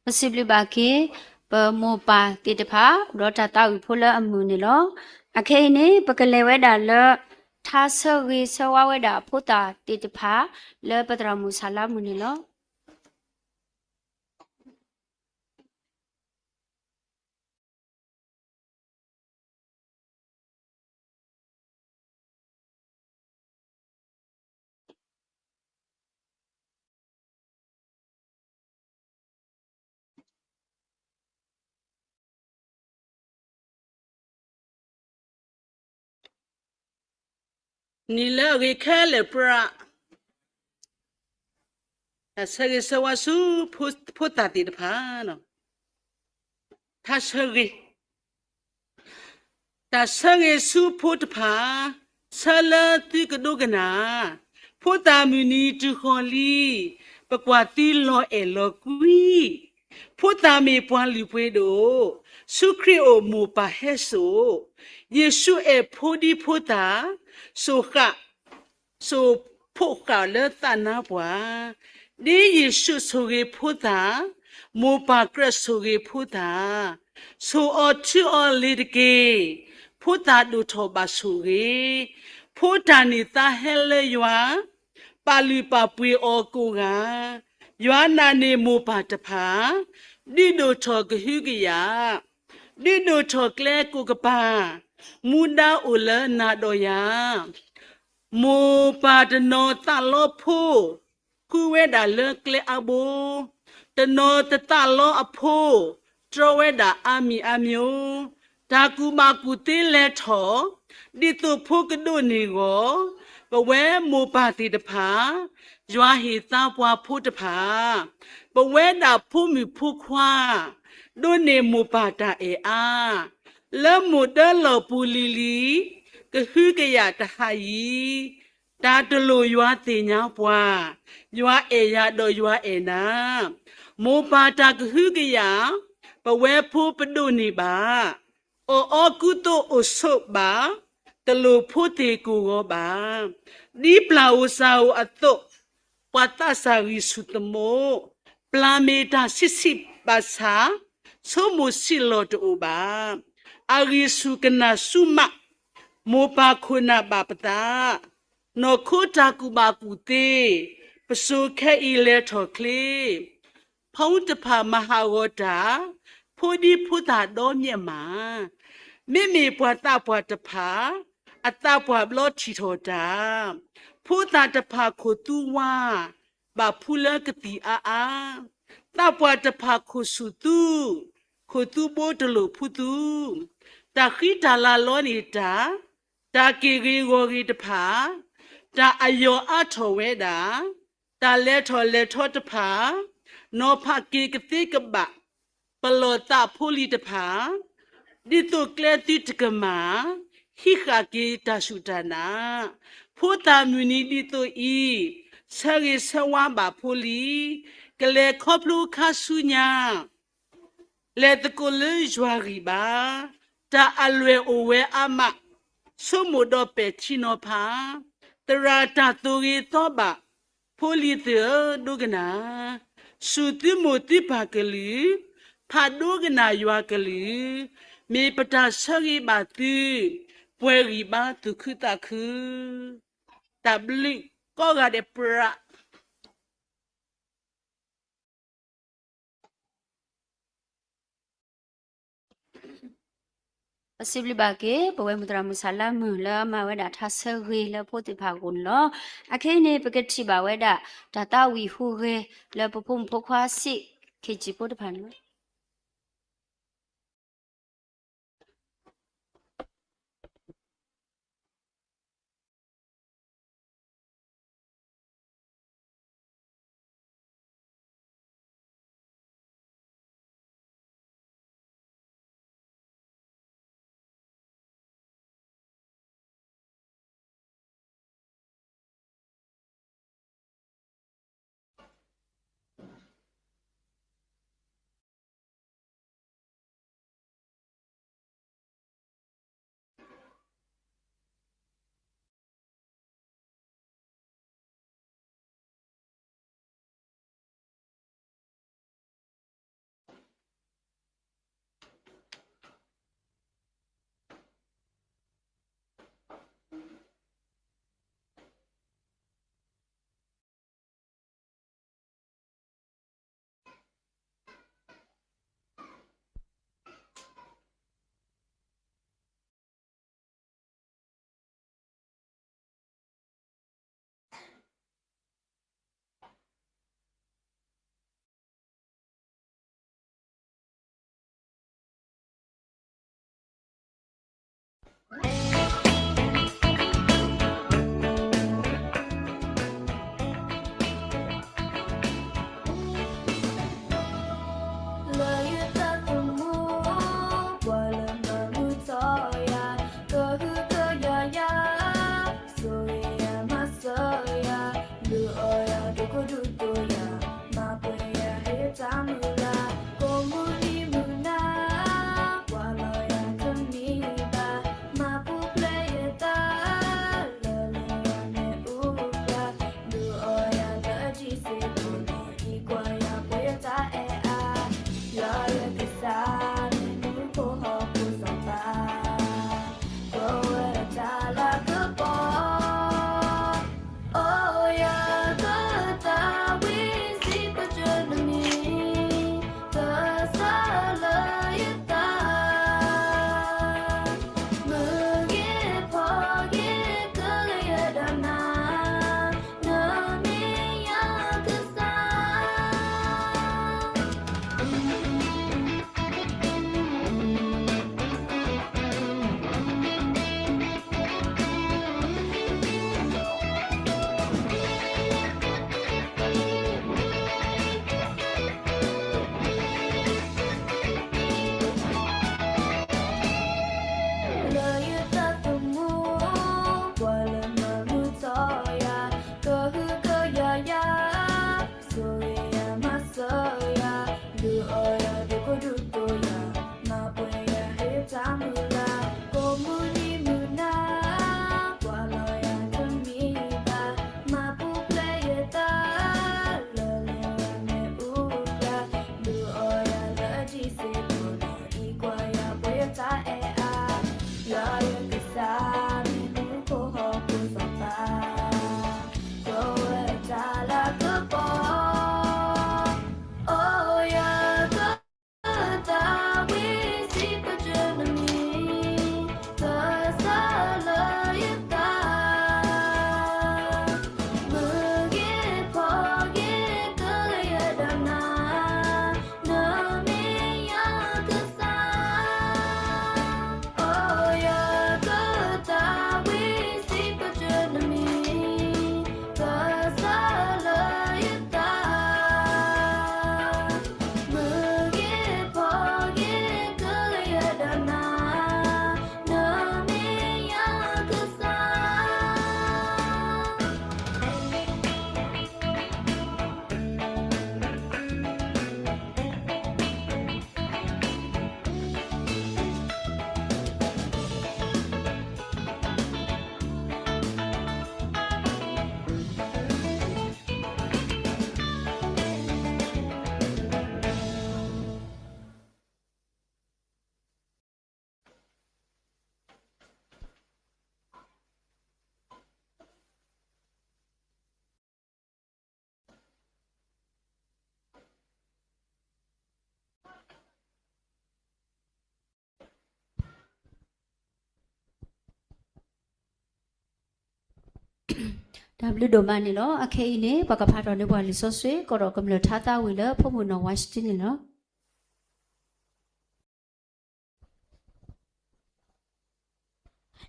ပစံးဘျုးဘၣ်က့ၤ ပမိၢ်ပၢ်သ့ၣ်တဖၣ် ဒီးတၢ်သးဝံၣ်ဖိလၢအမုာ်န့ၣ်လီၤ. အခဲအံၤန့ၣ် ပကလဲၤဝဲဒၣ်လၢ ထါဆၢဂ့ၤဆၢဝါဝဲဒၣ်ဖိသၣ်သ့ၣ်တဖၣ် လၢပသရၣ်မုၣ်ဆၣ်လါမုၢ်န့ၣ်လီၤ. နံၤလၢအဂ့ၤခဲလၢာ်ပြး, တၢ်ဆၢဂ့ၤဆၢဝါဆူ ဖိသၣ်သ့ၣ်တဖၣ်, ထါဆၢဂ့ၤ တၢ်ဆၢဂ့ၤဆူဖိတဖၣ်, ဆၢလၢသုကဒိကနၣ်, ဖိသၣ်မုၢ်နံၤတုၤဃီၤလံ, ပကွၢ်သုလီၤအဲၣ်လီၤကွံ, ဖိသၣ်မ့ၢ်ပှၤလုၢ်ပှ့ၤဒိၣ်, ဆူခရံာ်အိၣ်မိၢ်ပၢ်ဟဲစိာ်, ယ့ၣ်ၡူးအဲၣ်ဖိဒံဖိသၣ်, စိာ်ဃာ် စိာ်ဖိးဃာ်လၢသးနါပှၢ်, ဒ်ယ့ၣ်ၡူးဆိၣ်ဂ့ၤဖိသၣ်, မိၢ်ပၢ်ကြၢးဆိၣ်ဂ့ၤဖိသၣ်, ဆိၣ်အီၤထုအီၤလ့ၤတက့ၢ်, ဖိသၣ်ဒိၣ်ထီၣ်ဘၣ်ဆိၣ်ဂ့ၤ, ဖိတၢ်န့ၢ်သါဟဲလၢယွၤ, ပာ်လုၢ်ပာ်ပှ့ၤအီၤကိးဂၤ, ယွၤနာ်န့ၢ်မိၢ်ပၢ်တဖၣ်, ဒုးဒိၣ်ထီၣ်ကဟုကယာ်, ဒုးဒိၣ်ထီၣ်ကျဲကိးကပၤ, မူဒါအိၣ်လၢနၤဒီးယၤ မိၢ်ပၢ်တနီၤသးလီဖိ, ဃုဝဲဒၣ်လၢကျဲအါဘိ, တနီၤတသးလီအဖိ, တြီဝဲဒၣ်အါမံၤအါမျိၤ, တၢ်ကူၣ်ဘၣ်ကူၣ်သ့လဲၤထီၣ်, ဒ်သိးဖိကဒိးန့ၢ်ဂီၢ်, ပဝဲမိၢ်ပၢ်သ့ၣ်တဖၣ်, ယွၤဟ့ၣ်သါပှၤဖိတဖၣ်, ပဝဲဒၣ်ဖိမုၣ်ဖိခွါ, ဒိးန့ၢ်မိၢ်ပၢ်တၢ်အဲၣ်အါ, လၢမိၢ်ဒၢလီၢ်ပူၤလံၤလံၤ, ကဟုကယာ်တဟးယံၤ တၢ်တလိၣ်ယွၤသ့ၣ်ညါပှၤ, ယွၤအဲၣ်ယၤဒီးယွၤအဲၣ်နၤ, မိၢ်ပၢ်တၢ်ကဟုကယာ်, ပဝဲဖိပဒိးန့ၢ်ဘၣ်, အီၣ်အီကူသိးအိၣ်ဆိးဘၣ်, တလိၣ်ဖိသ့ၣ်ကိၢ်ဂီၤဘၣ်, ဒ်ပျၢ်ဧိၤစၢ်ဧိၤအသိး, ပှၤသးစၢ်ဂံၢ်ဆူၣ်သမူ, ပျၢ်မ့ၢ်တၢ်ဆံးဆံးဘၣ်ဆၣ်, ဆိမိၣ်ဆံးလီၤတအိၣ်ဘၣ်, အဂံၢ်ဆူၣ်ကနၣ်ဆူမး, မိၢ်ပၢ်ခိၣ်နၢ်ဘၣ်ပသး, နီၢ်ခိတၢ်ကူၣ်ဘၣ်ကူၣ်သ့, ပစိၤခဲအံၤလဲၤထီၣ်ချ့, ဖီတဖၣ်မၤဟးဂီၤတၢ်, ဖိဒံဖိသၣ်ဒီမျၢ်မး, မ့မ့ၢ်ပှၤသးပှၢ်တဖၣ်, အသးပှၢ်ဘျီထံၣ်ထီၣ်တၢ်, ဖိသၣ်တဖၣ်ခိၣ်သူဝါ, ဘၣ်ဖှူလၢကသံၣ်အါအါ, သးပှၢ်တဖၣ်ခိၣ်ဆူၣ်သူ, ခိၣ်သူဘိတလိၣ်ဖှူသူ, တၢ်ဃံတၢ်လၤလီန့ၢ်တၢ်, တၢ်က့ၢ်ဂ့ၤဂီၢ်ဂ့ၤတဖၣ်, တၢ်အယီၢ်အါထီၣ်ဝဲဒၣ်, တၢ်လဲၤထီၣ်လဲၤထီတဖၣ်, နီၤဖးက့ၤကသ့ကဘၣ်, ပလီၢ်သးဖိလံၤတဖၣ်, ဒ်သိးကျဲသုတကမၣ်, ဟံးဃာ်က့ၤတၢ်စူၢ်တၢ်နာ်, ဖိသၣ်မုၢ်နံၤဒ်သိးအံၤ, ဆၢဂ့ၤဆၢဝါဘၣ်ဖိလံၤ, ကလဲၤခီဖျိခါဆူညါ လဲၤသကိးလၢယွၤဂံၢ်ဘါ, တၢ်အလွဲၢ်အိၣ်ဝဲအါမး, ဆိကမိၣ်ဒီးပဲာ်ထံနီၤဖး, သရၣ်တၢ်သိၣ်ဂ့ၤသီဘၣ်, ဖိလံၤသ့ၣ်ဧၢဒိကနၣ်, စူၢ်သုမိၢ်သုပၢ်ကလုၢ်, ဖးဒိကနၣ်ယွၤကလုၢ်, မ့ၢ်ပတၢ်ဆၢဂ့ၤဘၣ်သု, ပှဲၤဂံၢ်ဘါသူၣ်ခုသးခု, တၢ်ဘျုးကိးဂၤဒဲးပြး ပစံးဘျုးဘၣ်က့ၤ ပဝဲမိၢ်သရၣ်မုၣ်ဆၣ်လါမုၢ် လၢအမၤဝဲဒၣ်ထါဆၢဂ့ၤလၢဖိသ့ၣ်တဖၣ်အဂီၢ်န့ၣ်လီၤ. အခဲအံၤန့ၣ် ပကထံၣ်ဘၣ်ဝဲဒၣ် တၢ်သးဝံၣ်ဟူးဂဲၤလၢပဖိမုၣ်ဖိခွါစံး ခ့ၣ်ကၠံၣ်ဖိတဖၣ်န့ၣ်လီၤ. လၢယတၢ်သမူ ပှၤလၢမၤမုာ်ထီၣ်ယၤ ကဟုကယာ်ယၤ ဆိၣ်ဂ့ၤယၤမၤစၢၤယၤ ဒုးအီၣ်ယၤဒိၣ်ကိၢ်ဒိၣ်တိၤယၤ မၤပှဲၤယၤဟ့ၣ်တၢ်မုၢ်လၢ် ကိးမုၢ်နံၤမုၢ်နၤ ကွၢ်လီၤယၤတမံၤဘၣ် မၤပူၤဖျဲးယသး လၢလၢယမ့ၣ်အူကျါ ဒုးအီၣ်ယၤလၢအဒံးစ့ၢ်ကီး နီၢ်အံၤကွၢ်ယၤပှဲၤယတၢ်အဲၣ်အါ ယွၤယကစၢ်မ့ၢ်မူခိၣ်ဟီၣ်ခိၣ်စီၤပၤ ကဝဲတၢ်လၤကပီၤ အိၣ်ယကသးဝံၣ်စံးပတြၢၤနမံၤ ကစၢ်လၢယသး မုၢ်ဂ့ၤဖီဂ့ၤကလၢယဒိးနၤ နမ့ၢ်ယကစၢ် လၢယတၢ်သမူ ပှၤလၢမၤမုာ်ထီၣ်ယၤ ကဟုကယာ်ယၤ ဆိၣ်ဂ့ၤယၤမၤစၢၤယၤ ဒုးအီၣ်ယၤဒိၣ်ကိၢ်ဒိၣ်တိၤယၤ မၤပှဲၤယၤဟ့ၣ်တၢ်မုၢ်လၢ် ကိးမုၢ်နံၤမုၢ်နၤ ကွၢ်လီၤယၤတမံၤဘၣ် မၤပူၤဖျဲးယသး လၢလၢယမ့ၣ်အူကျါ ဒုးအီၣ်ယၤလၢအဒံးစ့ၢ်ကီး နီၢ်အံၤကွၢ်ယၤပှဲၤယတၢ်အဲၣ်အါ ယွၤယကစၢ်မ့ၢ်မူခိၣ်ဟီၣ်ခိၣ်စီၤပၤ ကဝဲတၢ်လၤကပီၤ အိၣ်ယကသးဝံၣ်စံးပတြၢၤနမံၤ ကစၢ်လၢယသး မုၢ်ဂ့ၤဖီဂ့ၤကလၢယဒိးနၤ နမ့ၢ်ယကစၢ် အိၣ်ယကသးဝံၣ်စံးပတြၢၤနမံၤ ကစၢ်လၢယသး မုၢ်ဂ့ၤဖီဂ့ၤကလၢယဒိးနၤ နမ့ၢ်ယကစၢ် တၢ်ဘျုးဒိၣ်မးန့ၣ်လီၤ. အခဲအံၤန့ၣ် ပှၤကဖးထီၣ်န့ၢ်ပှၤလံာ်စီဆှံ ကဒီးကမျၢၢ်ထါသးဝံၣ်လၢဖိမုၣ်နီၢ်ဝါစတံန့ၣ်လီၤ.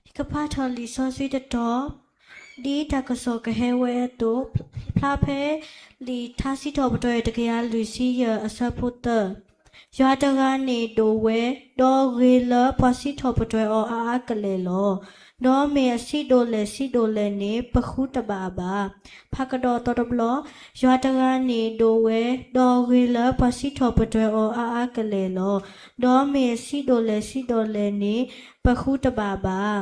ယကဖးထီၣ်လံာ်စီဆှံတတီၤ, ဒ်တၢ်ကစီၣ်ကဟဲဝဲအသိး, ဖျါဖဲလံာ်ထါစံးထီၣ်ပတြၢၤတကယၤလွံၢ်ဆံယဲၢ်အဆၢဖိသၢ, ယွၤတဂၤန့ၣ်ဒိၣ်ဝဲ, ဒီးဂ့ၤလၢပှၤစံးထီၣ်ပတြၢၤအီၤအါအါကလဲာ်လီၤ. ဒီးမ့ၢ်အစံးဒိၣ်လဲၣ်စံးဒိၣ်လဲၣ်န့ၣ် ပဃုတဘၣ်ဘၣ်. ဖးကဒီးသီတဘျီ, ယွၤတဂၤန့ၣ်ဒိၣ်ဝဲ, ဒီးဂ့ၤလၢပှၤစံးထီၣ်ပတြၢၤအီၤအါအါကလဲာ်လီၤ. ဒီးမ့ၢ်အစံးဒိၣ်လဲၣ်စံးဒိၣ်လဲၣ်န့ၣ် ပဃုတဘၣ်ဘၣ်.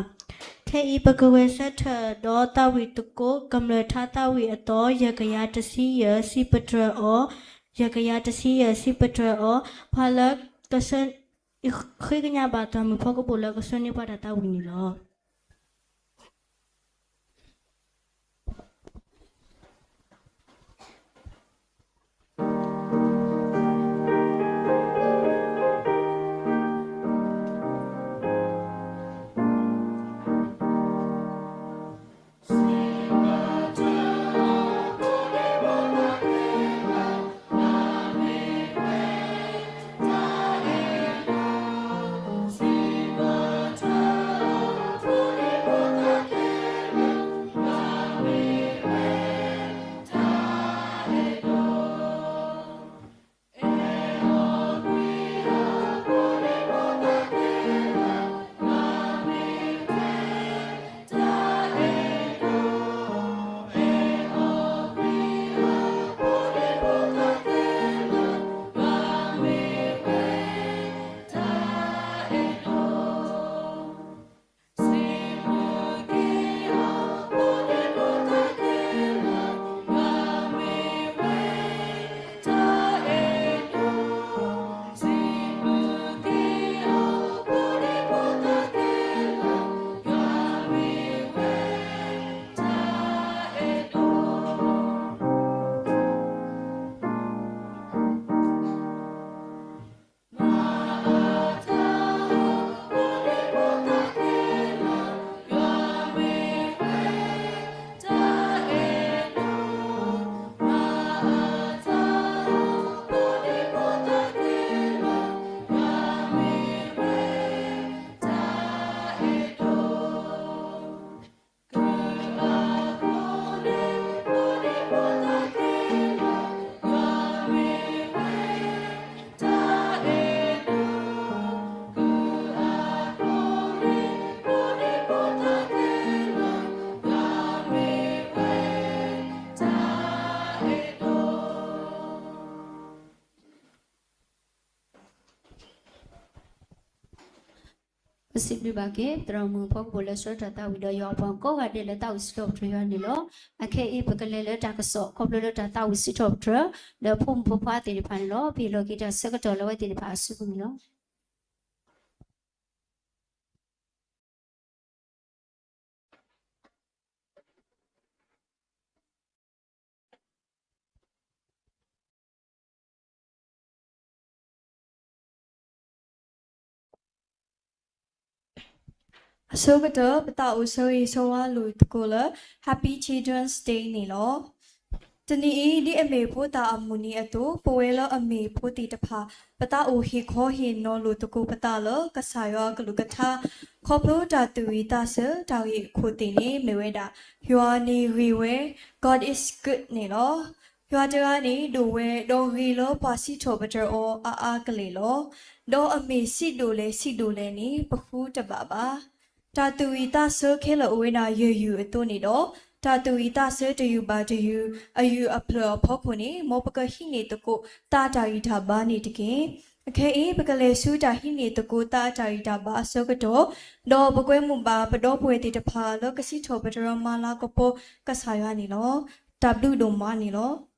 ခဲအံၤပကဂဲၤဆၢထၢၣ်ဒီးသးဝံၣ်သကိး ကမျၢၢ်ထါသးဝံၣ်အသီ ယဲၢ်ကယၤတဆံယဲၢ် စံးပတြၢၤအီၤ, ယဲၢ်ကယၤတဆံယဲၢ် စံးပတြၢၤအီၤ, ပှၤလၢကဆှၢ, ဃ့ကညးဘၣ်သးမုၣ်ဖီကပိာ်လၢ ကဆှၢန့ၢ်ပှၤတၢ်သးဝံၣ်န့ၣ်လီၤ. ပစံးဘျုးဘၣ်က့ၤ သရၣ်မုၣ်ဖီကပူၤလၢဆှၢတၢ်သးဝံၣ်ဒီးယွၤအပှၤကိးဂၤဒဲးလၢတၢ်အိၣ်စံးထီၣ်ပတြၢၤယွၤန့ၣ်လီၤ. အခဲအံၤ ပကလဲၤလၢတၢ်ကစီၣ် ခီဖျိလၢတၢ်သးဝံၣ်စံးထီၣ်ပတြၢၤ လၢဖိမုၣ်ဖိခွါသ့ၣ်တဖၣ်န့ၣ်လီၤ. ပဟ့ၣ်လီၤက့ၤတၢ်ဆၢကတီၢ်လၢအဝဲသ့ၣ်တဖၣ်အစုပူၤန့ၣ်လီၤ. အဆိကတၢၢ် ပသးအိၣ်ဆၢဂ့ၤဆၢဝါလိာ်သကိးလၢ Happy Children's Day န့ၣ်လီၤ. တနံၤအံၤ ဒ်အမ့ၢ်ဖိသၣ်အမုၢ်နံၤအသိး ပဝဲလၢအမ့ၢ်ဖိသ့ၣ်တဖၣ် ပသးအိၣ်ဟ့ၣ်ခီဟ့ၣ်နီၤလိာ်သကိးပသးလၢ ကစၢ်ယွၤအကလုၢ်ကထါ ခီဖျိတၢ်သူၣ်ဝံၣ်သးဆၢတၢ်ဂ့ၢ်အခိၣ်သ့ၣ်န့ၣ် မ့ၢ်ဝဲဒၣ် ယွၤန့ၣ်ဂ့ၤဝဲ, God is good န့ၣ်လီၤ. ယွၤတဂၤန့ၣ်ဒိၣ်ဝဲ ဒီးဂ့ၤလၢပှၤစံးထီၣ်ပတြၢၤအီၤအါအါကလဲာ်လီၤ. ဒီးအမ့ၢ်ဆံးဒိၣ်လဲၣ်ဆံးဒိၣ်လဲၣ်န့ၣ် ပဃုတဘၣ်ဘၣ်. တၢ်သူၣ်ဝံၣ်သးဆၢခဲလၢာ်အိၣ်ဝဲဒၣ်ယုၢ်ယုၢ်အသိးန့ၣ်ဒီး တၢ်သူၣ်ဝံၣ်သးဆၢတယုၢ်ဘၣ်တယုၢ် အယုၢ်အဖျၢၣ်အဖီခိၣ်န့ၣ် မ်ပကဟံးန့ၢ်သကိးသးအတၢ်ဂံၢ်တၢ်ဘါန့ၣ်တက့ၢ်. အခဲအံၤ ပကလဲၤဆူတၢ်ဟံးန့ၢ်သကိးသးအတၢ်ဂံၢ်တၢ်ဘါအဆၢကတီၢ်, ဒီးပကွဲမုာ်ဘၣ်ပဒီပုၢ်ဝဲၢ်သ့ၣ်တဖၣ်လၢကစံးထီၣ်ပတြၢၤမၤလၤကပီၤ ကစၢ်ယွၤန့ၣ်လီၤ. တၢ်ဘျုးဒိၣ်မးန့ၣ်လီၤ.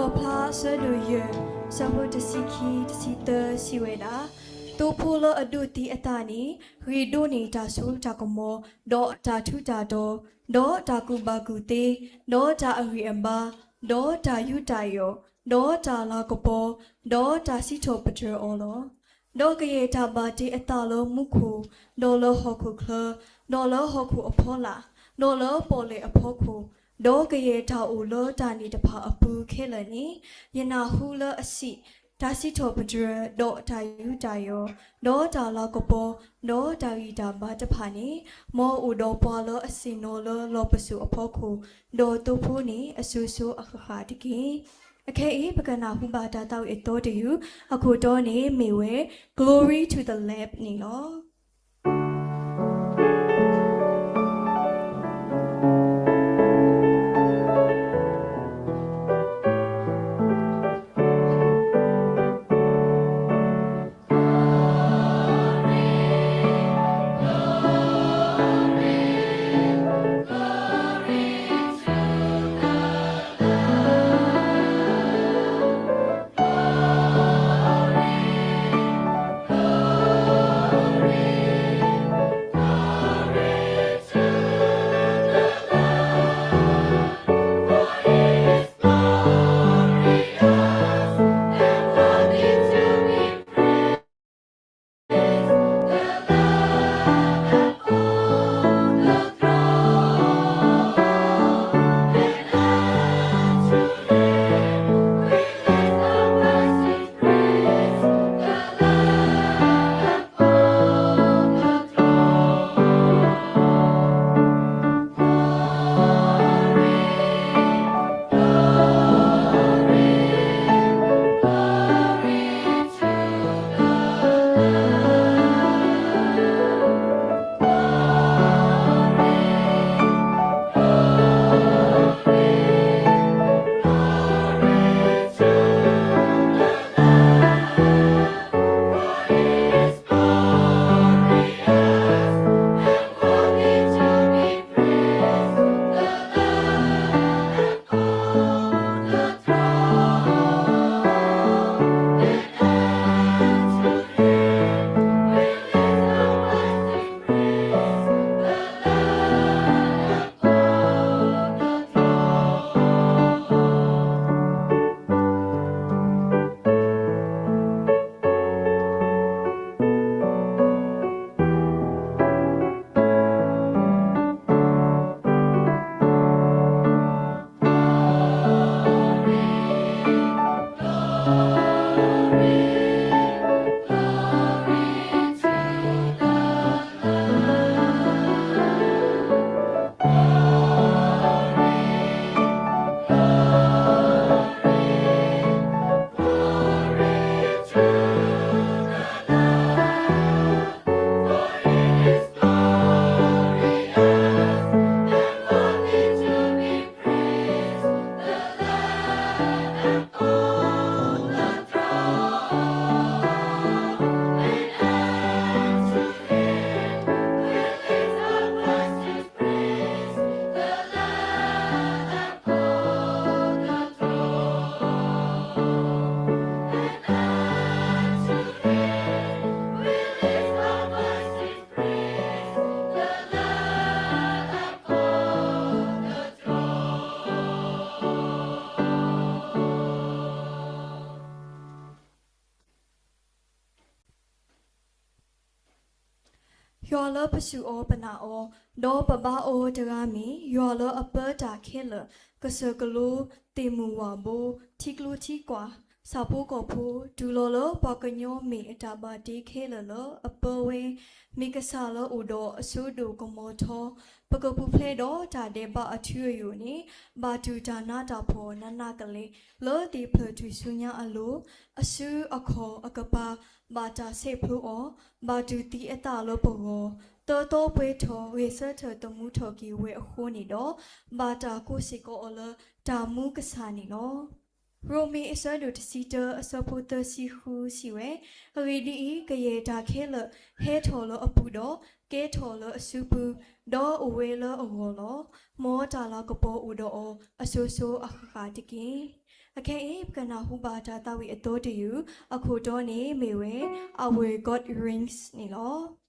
လီၣ်ဖျါအဆၢဒိၣ်ယဲၢ်, ဆၢဖိတဆံခံ, တဆံသၢစံးဝဲဒၣ်, သိဖိလၢအဒိးသံအသးန့ၣ် ဂ့ၤဒိၣ်န့ၢ်တၢ်စိတၢ်ကမီၤ, ဒီးတၢ်ထူးတၢ်တီၤ, ဒီးတၢ်ကူၣ်ဘၣ်ကူၣ်သ့, ဒီးတၢ်အဂံၢ်အဘါ, ဒီးတၢ်ယူးတၢ်ယီၣ်, ဒီးတၢ်လၤကပီၤ, ဒီးတၢ်စံးထီၣ်ပတြၢၤအီၤလီၤ. ဒီးကယဲၢ်တၢ်ဘၣ်တ့အသးလၢမူခိၣ်, ဒီးလၢဟီၣ်ခိၣ်ချၢ, ဒီးလၢဟီၣ်ခိၣ်အဖီလာ်, ဒီးလၢပီၣ်လဲၣ်အဖီခိၣ်, ဒီးကယဲၢ်တၢ်အိၣ်လၢတၢ်န့ၣ်တဖၣ်အပူၤခဲလၢာ်န့ၣ်, ယနၢ်ဟူလၢအစံး, တၢ်စံးထီၣ်ပတြၢၤ, ဒီးတၢ်ယူးတၢ်ယီၣ်, ဒီးတၢ်လၤကပီၤ, ဒီးတၢ်ဂံၢ်တၢ်ဘါတဖၣ်န့ၣ်, မ်အအိၣ်ဒီးပှၤလၢအဆ့ၣ်နီၤလၢလီၢ်ပစိာ်အဖီခိၣ်, ဒီးသိဖိန့ၣ်အစိၤစိၤအဃၣ်ဃၣ်တက့ၢ်. အခဲအံၤ ပကနၢ်ဟူဘၣ်တၢ်သးဝံၣ်အသီတယုၢ်, အခိၣ်တီန့ၣ်မ့ၢ်ဝဲ Glory to the Lamb န့ၣ်လီၤ.ယွၤလၢပစူၢ်အီၤပနာ်အီၤ, ဒီးပဘါအီၤတဂၤမ့ၢ် ယွၤလၢအပၢတၢ်ခဲလၢာ်, ကစၢၢ်ကလိ, သ့ၣ်မုၢ်ဝၣ်ဘိ, ထံကျိထံကွၢ်, ဆၣ်ဖိကီၢ်ဖိ, တုၤလီၤလၢပှၤကညီမ့ၢ်အတၢ်ဘၣ်တ့ခဲလၢာ်လၢအပၢဝဲ, မ့ၢ်ကစၢ်လၢအိၣ်ဒီးအစိဒိၣ်ကမီၤထီ, ပကပူၤဖျဲးဒီးတၢ်ဒဲးဘးအထူအယိာ်န့ၣ်, ဘၣ်တူၢ်တၢ်နးတၢ်ဖှီၣ်နးနးကလဲာ် လၢသ့ၣ်ဖျၢၣ်ထူၣ်စုညါအလိၤ, အစုအခီၣ်အကပၤ ဘၣ်တၢ်ဆဲးဖျိအီၤ, ဘၣ်တူၢ်သံအသးလၢပဂီၢ်, သၢသီပှဲၤထီၣ် ဂဲၤဆၢထၢၣ်သမူထီၣ်က့ၤဝဲအဃိန့ၣ်ဒီး, ဘၣ်တၢ်ကိးစ့ၢ်ကီးအီၤလၢတၢ်မူကစၢ်န့ၣ်လီၤ. ရိမ့ၤအဆၢဒိၣ်တဆံတၢ အဆၢဖိသၢဆံဃုစံးဝဲ, အဂ့ၢ်ဒ်အံၤ, ကယဲၢ်တၢ်ခဲလၢာ်ဟဲထီၣ်လၢအပူၤဒီး, ကဲထီၣ်လၢအစုပူၤ, ဒီးအိၣ်ဝဲလၢအဂီၢ်လီၤ. မ်တၢ်လၤကပီၤအိၣ်ဒီးအီၤ အစိၤစိၤအဃၣ်ဃၣ်တက့ၢ်. အခဲအံၤ ပကနၢ်ဟူဘၣ်တၢ်သးဝံၣ်အသီတယုၢ်, အခိၣ်တီန့ၣ်မ့ၢ်ဝဲ Our God Reigns န့ၣ်လီၤ.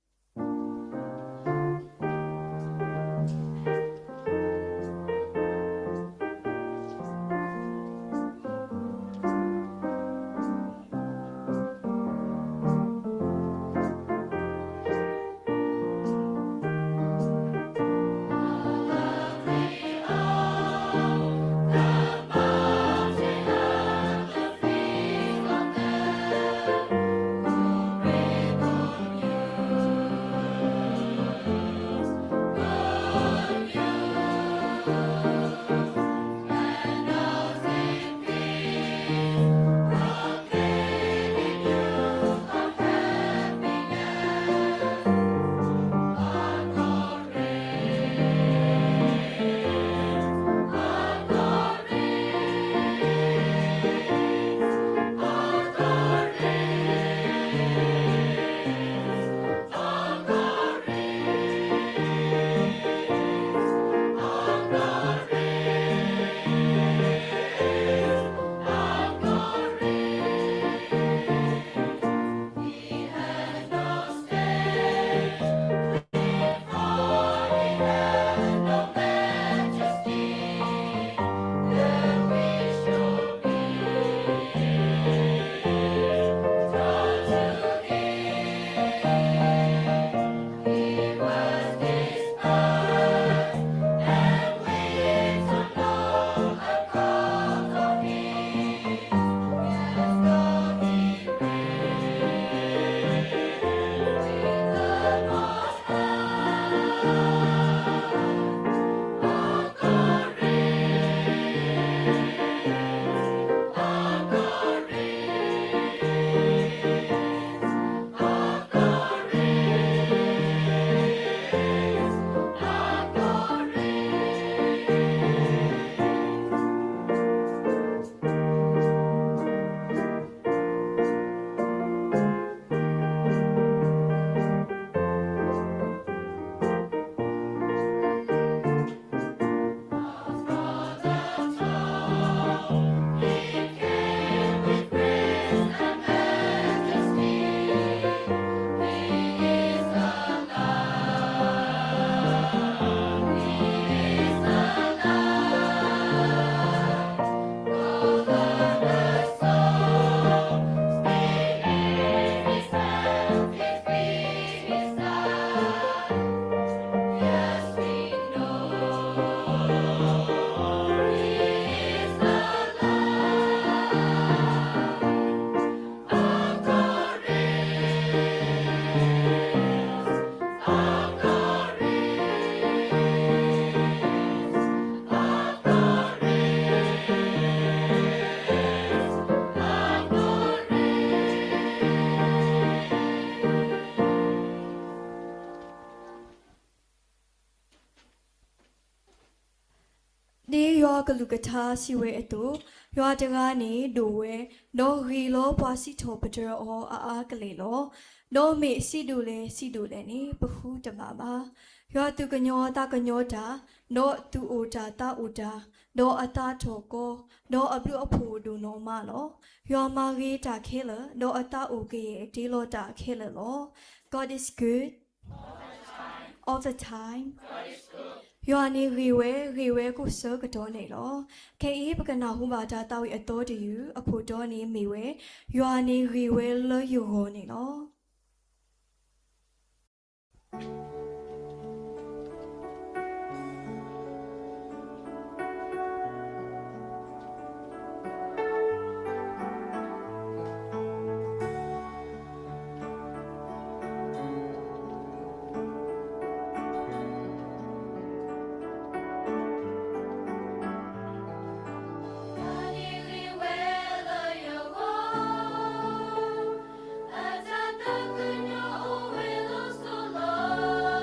ဒ်ယွၤကလုၢ်ကထါစံးဝဲအသိး, ယွၤတဂၤန့ၣ်ဒိၣ်ဝဲ, ဒီးဂ့ၤလီၤပှၤစံးထီၣ်ပတြၢၤအီၤအအါကလဲာ်လီၤ. ဒီးမ့ၢ်စံးဒိၣ်လဲၣ်စံးဒိၣ်လဲၣ်န့ၣ် ပဃုတဘၣ်ဘၣ်. ယွၤသူၣ်ကညီၤသးကညီၤတၢ်, ဒီးသူၣ်အိၣ်တၢ်သးအိၣ်တၢ်, ဒီးအသးထီၣ်ကီ, ဒီးအဘျုးအဖှိၣ်ဒိၣ်နီၢ်မးလီၤ. ယွၤမၤဂ့ၤတၢ်ခဲလၢာ်, ဒီးအသးအိၣ်ကယဲၢ်တ့လီၤတၢ်ခဲလၢာ်လီၤ. God is good all the time. ယွၤန့ၣ်ဂ့ၤဝဲ, ဂ့ၤဝဲကိးဆၢကတီၢ်န့ၣ်လီၤ. ခဲအံၤပကနၢ်ဟူဘၣ်တၢ်သးဝံၣ်အသီတယုၢ်, အခိၣ်တီန့ၣ်မ့ၢ်ဝဲ, ယွၤန့ၣ်ဂ့ၤဝဲလၢယဂီၢ်န့ၣ်လီၤ. အတၢ်သးကညီၤအိၣ်ဝဲလီၤစိၤလီၤ.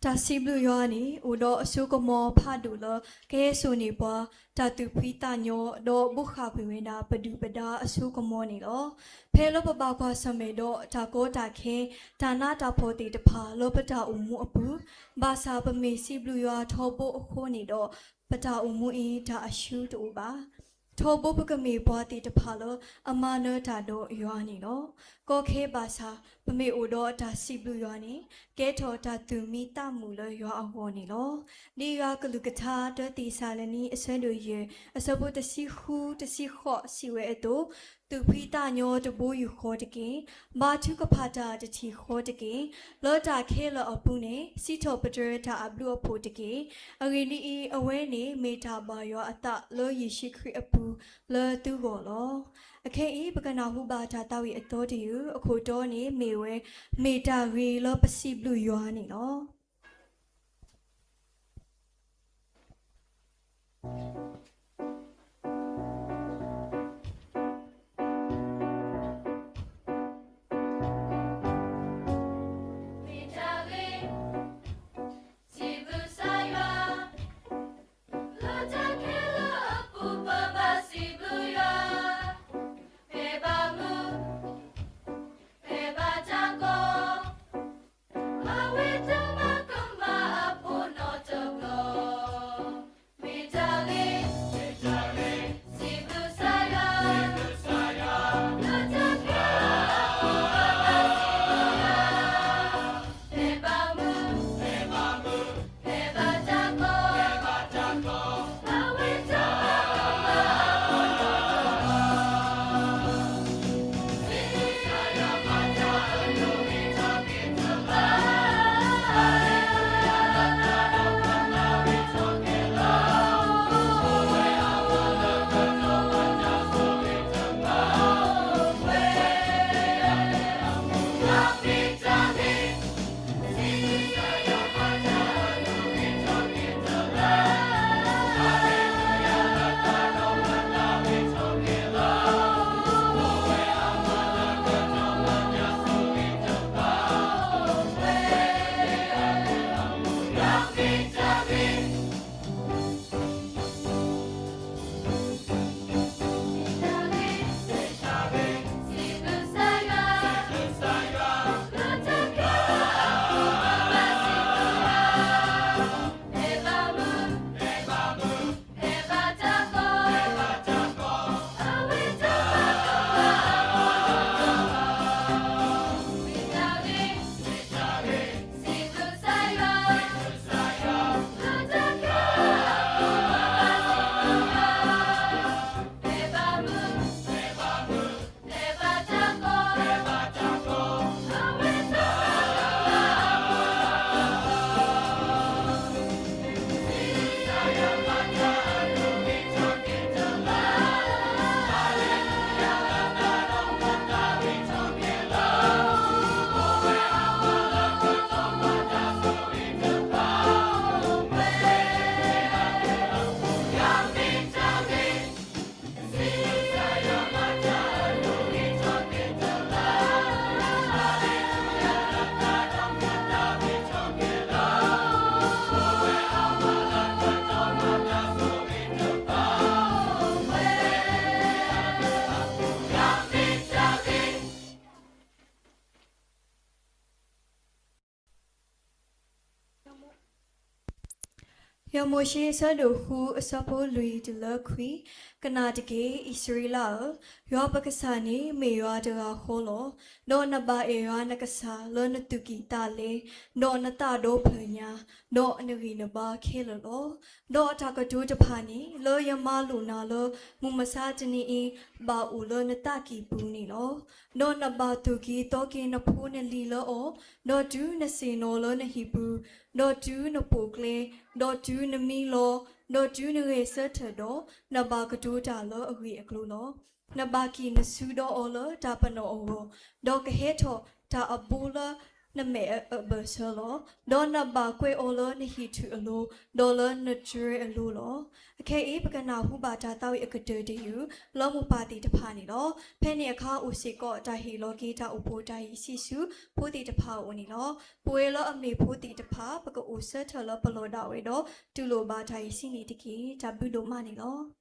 တၢ်စံးဘျုးယွၤန့ၣ် အိၣ်ဒီးအစိကမီၤဖးဒိၣ်လၢ ကဟဲစိာ်န့ၢ်ပှၤ တၢ်သူၣ်ဖှံသးညီ ဒီးဘိးဃၣ်ကွံာ်ဝဲဒၣ် ပဒုၣ်ပဒါအစိကမီၤန့ၣ်လီၤ. ဖဲလၢပဘၣ်ကွၢ်ဆၢၣ်မဲာ်ဒီး တၢ်ကီတၢ်ခဲ တၢ်နးတၢ်ဖှီၣ်သ့ၣ်တဖၣ် လၢပတၢ်အိၣ်မူအပူၤ, ဘၣ်ဆၣ်ပမ့ၢ်စံးဘျုးယွၤထီဘိအဃိန့ၣ်ဒီး ပတၢ်အိၣ်မူအံၤ တၢ်အရှုံးတအိၣ်ဘၣ်. ထီဘိပကမ့ၢ်ပှၤသ့ၣ်တဖၣ်လၢ အမၤနၢၤတၢ်ဒီးယွၤန့ၣ်လီၤ. ကီခဲဘၣ်ဆၣ် ပမ့ၢ်အိၣ်ဒီးတၢ်စံးဘျုးယွၤန့ၣ် ကဲထီၣ်တၢ်သူၣ်မံသးမုာ်လၢယွၤအဂီၢ်န့ၣ်လီၤ. ဒ်ယွၤကလုၢ်ကထါ တၢသ့းစၤလနံ အဆၢဒိၣ်ယဲၢ် အဆၢဖိတဆံဃု တဆံဃိး စံးဝဲအသိး, သူၣ်ဖှံသးညီတဘိယူၢ်ဃီတက့ၢ်. ဘါထုကဖၣ်တၢ်တထံၣ်ဃီတက့ၢ်. လၢတၢ်ခဲလၢာ်အပူၤန့ၣ် စံးထီၣ်ပတြၢၤတၢ်အဘျုးအဖှိၣ်တက့ၢ်. အဂ့ၢ်ဒ်အံၤ, အဝဲန့ၣ်မ့ၢ်တၢ်ဘါယွၤအသးလၢယ့ၣ်ၡူးခရံာ်အပူၤလၢသုဂီၢ်လီၤ. အခဲအံၤ ပကနၢ်ဟူဘၣ်တၢ်သးဝံၣ်အသီတယုၢ်, အခိၣ်တီန့ၣ်မ့ၢ်ဝဲ မ့ၢ်တၢ်ဂ့ၤလၢပစံးဘျုးယွၤန့ၣ်လီၤ. မ့ၢ်တၢ်ဂ့ၤ စံးဘျုးကစၢ်ယွၤ, လၢတၢ်ခဲလၢာ်အပူၤပဘၣ်စံးဘျုးယွၤ, ဖဲဘၣ်မုာ် ဖဲဘၣ်တၢ်ကီ အဝဲတမၤကမၣ်အဖိနီတဘျီ, မ့ၢ်တၢ်ဂ့ၤ စံးဘျုးကစၢ်ယွၤ, လၢတၢ်ခဲလၢာ်အပူၤပဘၣ်စံးဘျုးယွၤ, ဖဲဘၣ်မုာ် ဖဲဘၣ်တၢ်ကီ ယမိၤၡ့ အဆၢဒိၣ်ဃု အဆၢဖိလွံၢ်တုၤလၢခွံ, ကနၣ်တက့ၢ် အံၣ်စရ့လးဧၢ, ယွၤပကစၢ်န့ၣ်မ့ၢ်ယွၤတဂၤဃီလီၤ. ဒီးနဘၣ်အဲၣ်ယွၤနကစၢ်လၢနသူၣ်ကံၢ်သးလဲ, ဒီးနသးဒီဖျၢၣ်ညါ, ဒီးနဂံၢ်နဘါခဲလၢာ်လီၤ. ဒီးအတၢ်ကတိၤတဖၣ်န့ၣ် လၢယမၤလိာ်နၤလၢမုၢ်မဆါတနံၤအံၤ ဘၣ်အိၣ်လၢနသးကံၢ်ပူၤန့ၣ်လီၤ. ဒီးနဘၣ်သူၣ်က့ၤသီက့ၤနဖိနလံၤလၢအီၤ, ဒီးတုၤနဆ့ၣ်နီၤလၢနဟံၣ်ပူၤ, ဒီးတုၤနပိာ်ကျဲ, ဒီးတုၤနမံလီၤ, ဒီးတုၤနဂဲၤဆၢထၢၣ်ဒီး, နဘၣ်ကတိၤတၢ်လၢအဂ့ၢ်အကျိၤလီၤ. နဘၣ်ကံၣ်နစုဒီးအီၤလၢတၢ်ပနီၣ်အဂီၢ်, ဒီးကဟဲထီၣ်တၢ်အဘိလၢ နမဲာ်အဘၢၣ်စၢၤလီၤ. ဒီးနဘၣ်ကွဲးအီၤလၢနဟံၣ်ထုၣ်အလိၤ, ဒီးလၢနတြဲၤအလိၤလီၤ. အခဲအံၤ ပကနၢ်ဟူဘၣ်တၢ်သးဝံၣ်အကတၢၢ်တယုၢ် လၢမိၢ်ပၢ်သ့ၣ်တဖၣ်န့ၣ်လီၤ. ဖဲန့ၣ်အခါ အိၣ်စ့ၢ်ကီးတၢ်ဟ့ၣ်လီၤက့ၤတၢ်အိၣ်ဖှိၣ်တၢ်ယံၤဆံးဆူ ဖိသ့ၣ်တဖၣ်အအိၣ်န့ၣ်လီၤ. ပဝဲလၢအမ့ၢ်ဖိသ့ၣ်တဖၣ် ပကအိၣ်ဆၢထၢၣ်လၢပလီၢ်ဒၣ်ဝဲဒီး တူၢ်လိာ်ဘၣ်တၢ်ယံၤဆံးန့ၣ်တက့ၢ်. တၢ်ဘျုးဒိၣ်မးန့ၣ်လီၤ.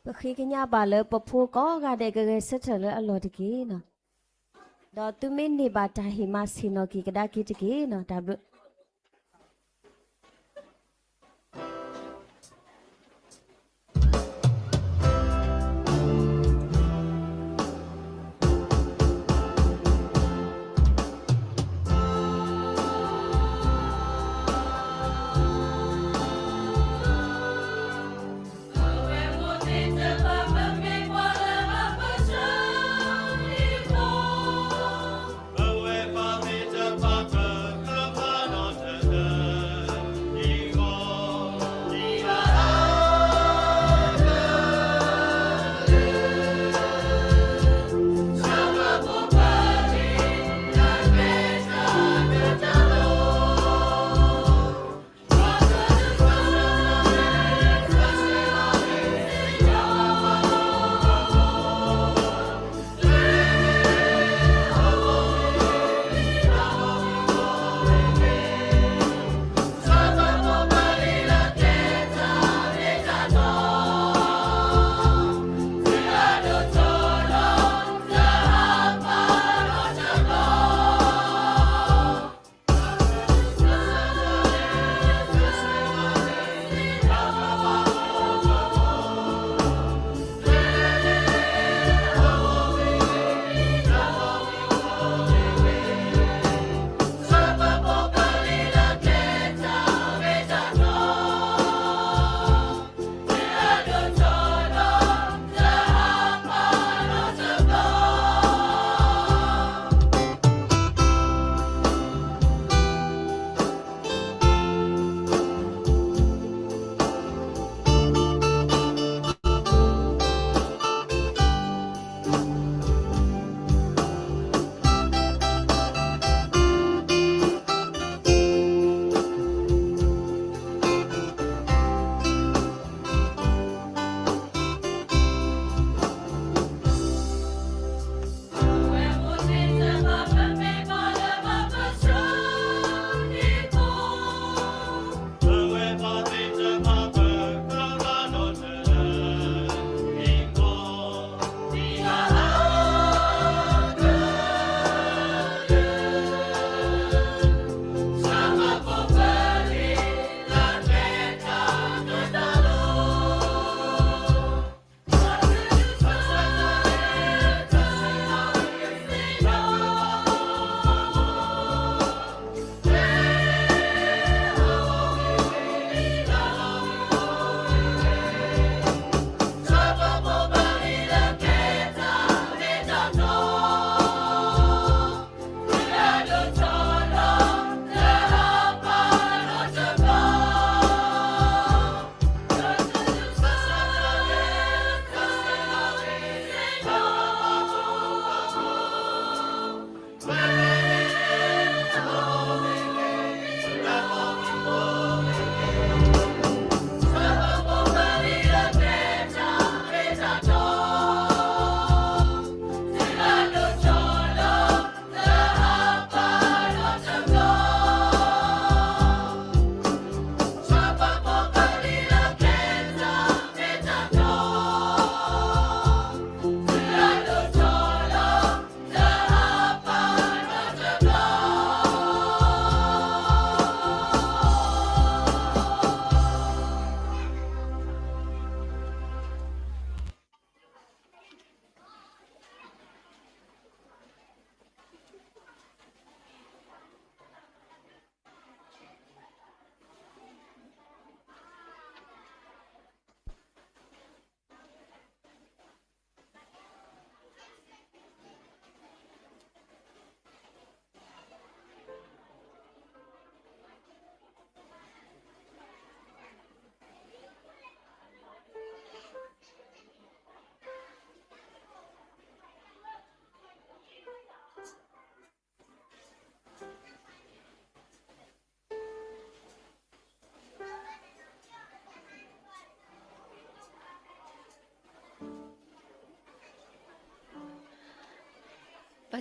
ပဃ့ကညးဘၣ်လၢပဖိကိးဂၤဒဲးကဂဲၤဆၢထၢၣ်လၢအလီၢ်တက့ၢ်. ဒီးသုမ့ၢ်န့ၢ်ဘၣ်တၢ်ဟ့ၣ်မၤဆ့ၣ်နီၤက့ၤကဒါက့ၤတက့ၢ်. တၢ်ဘျုး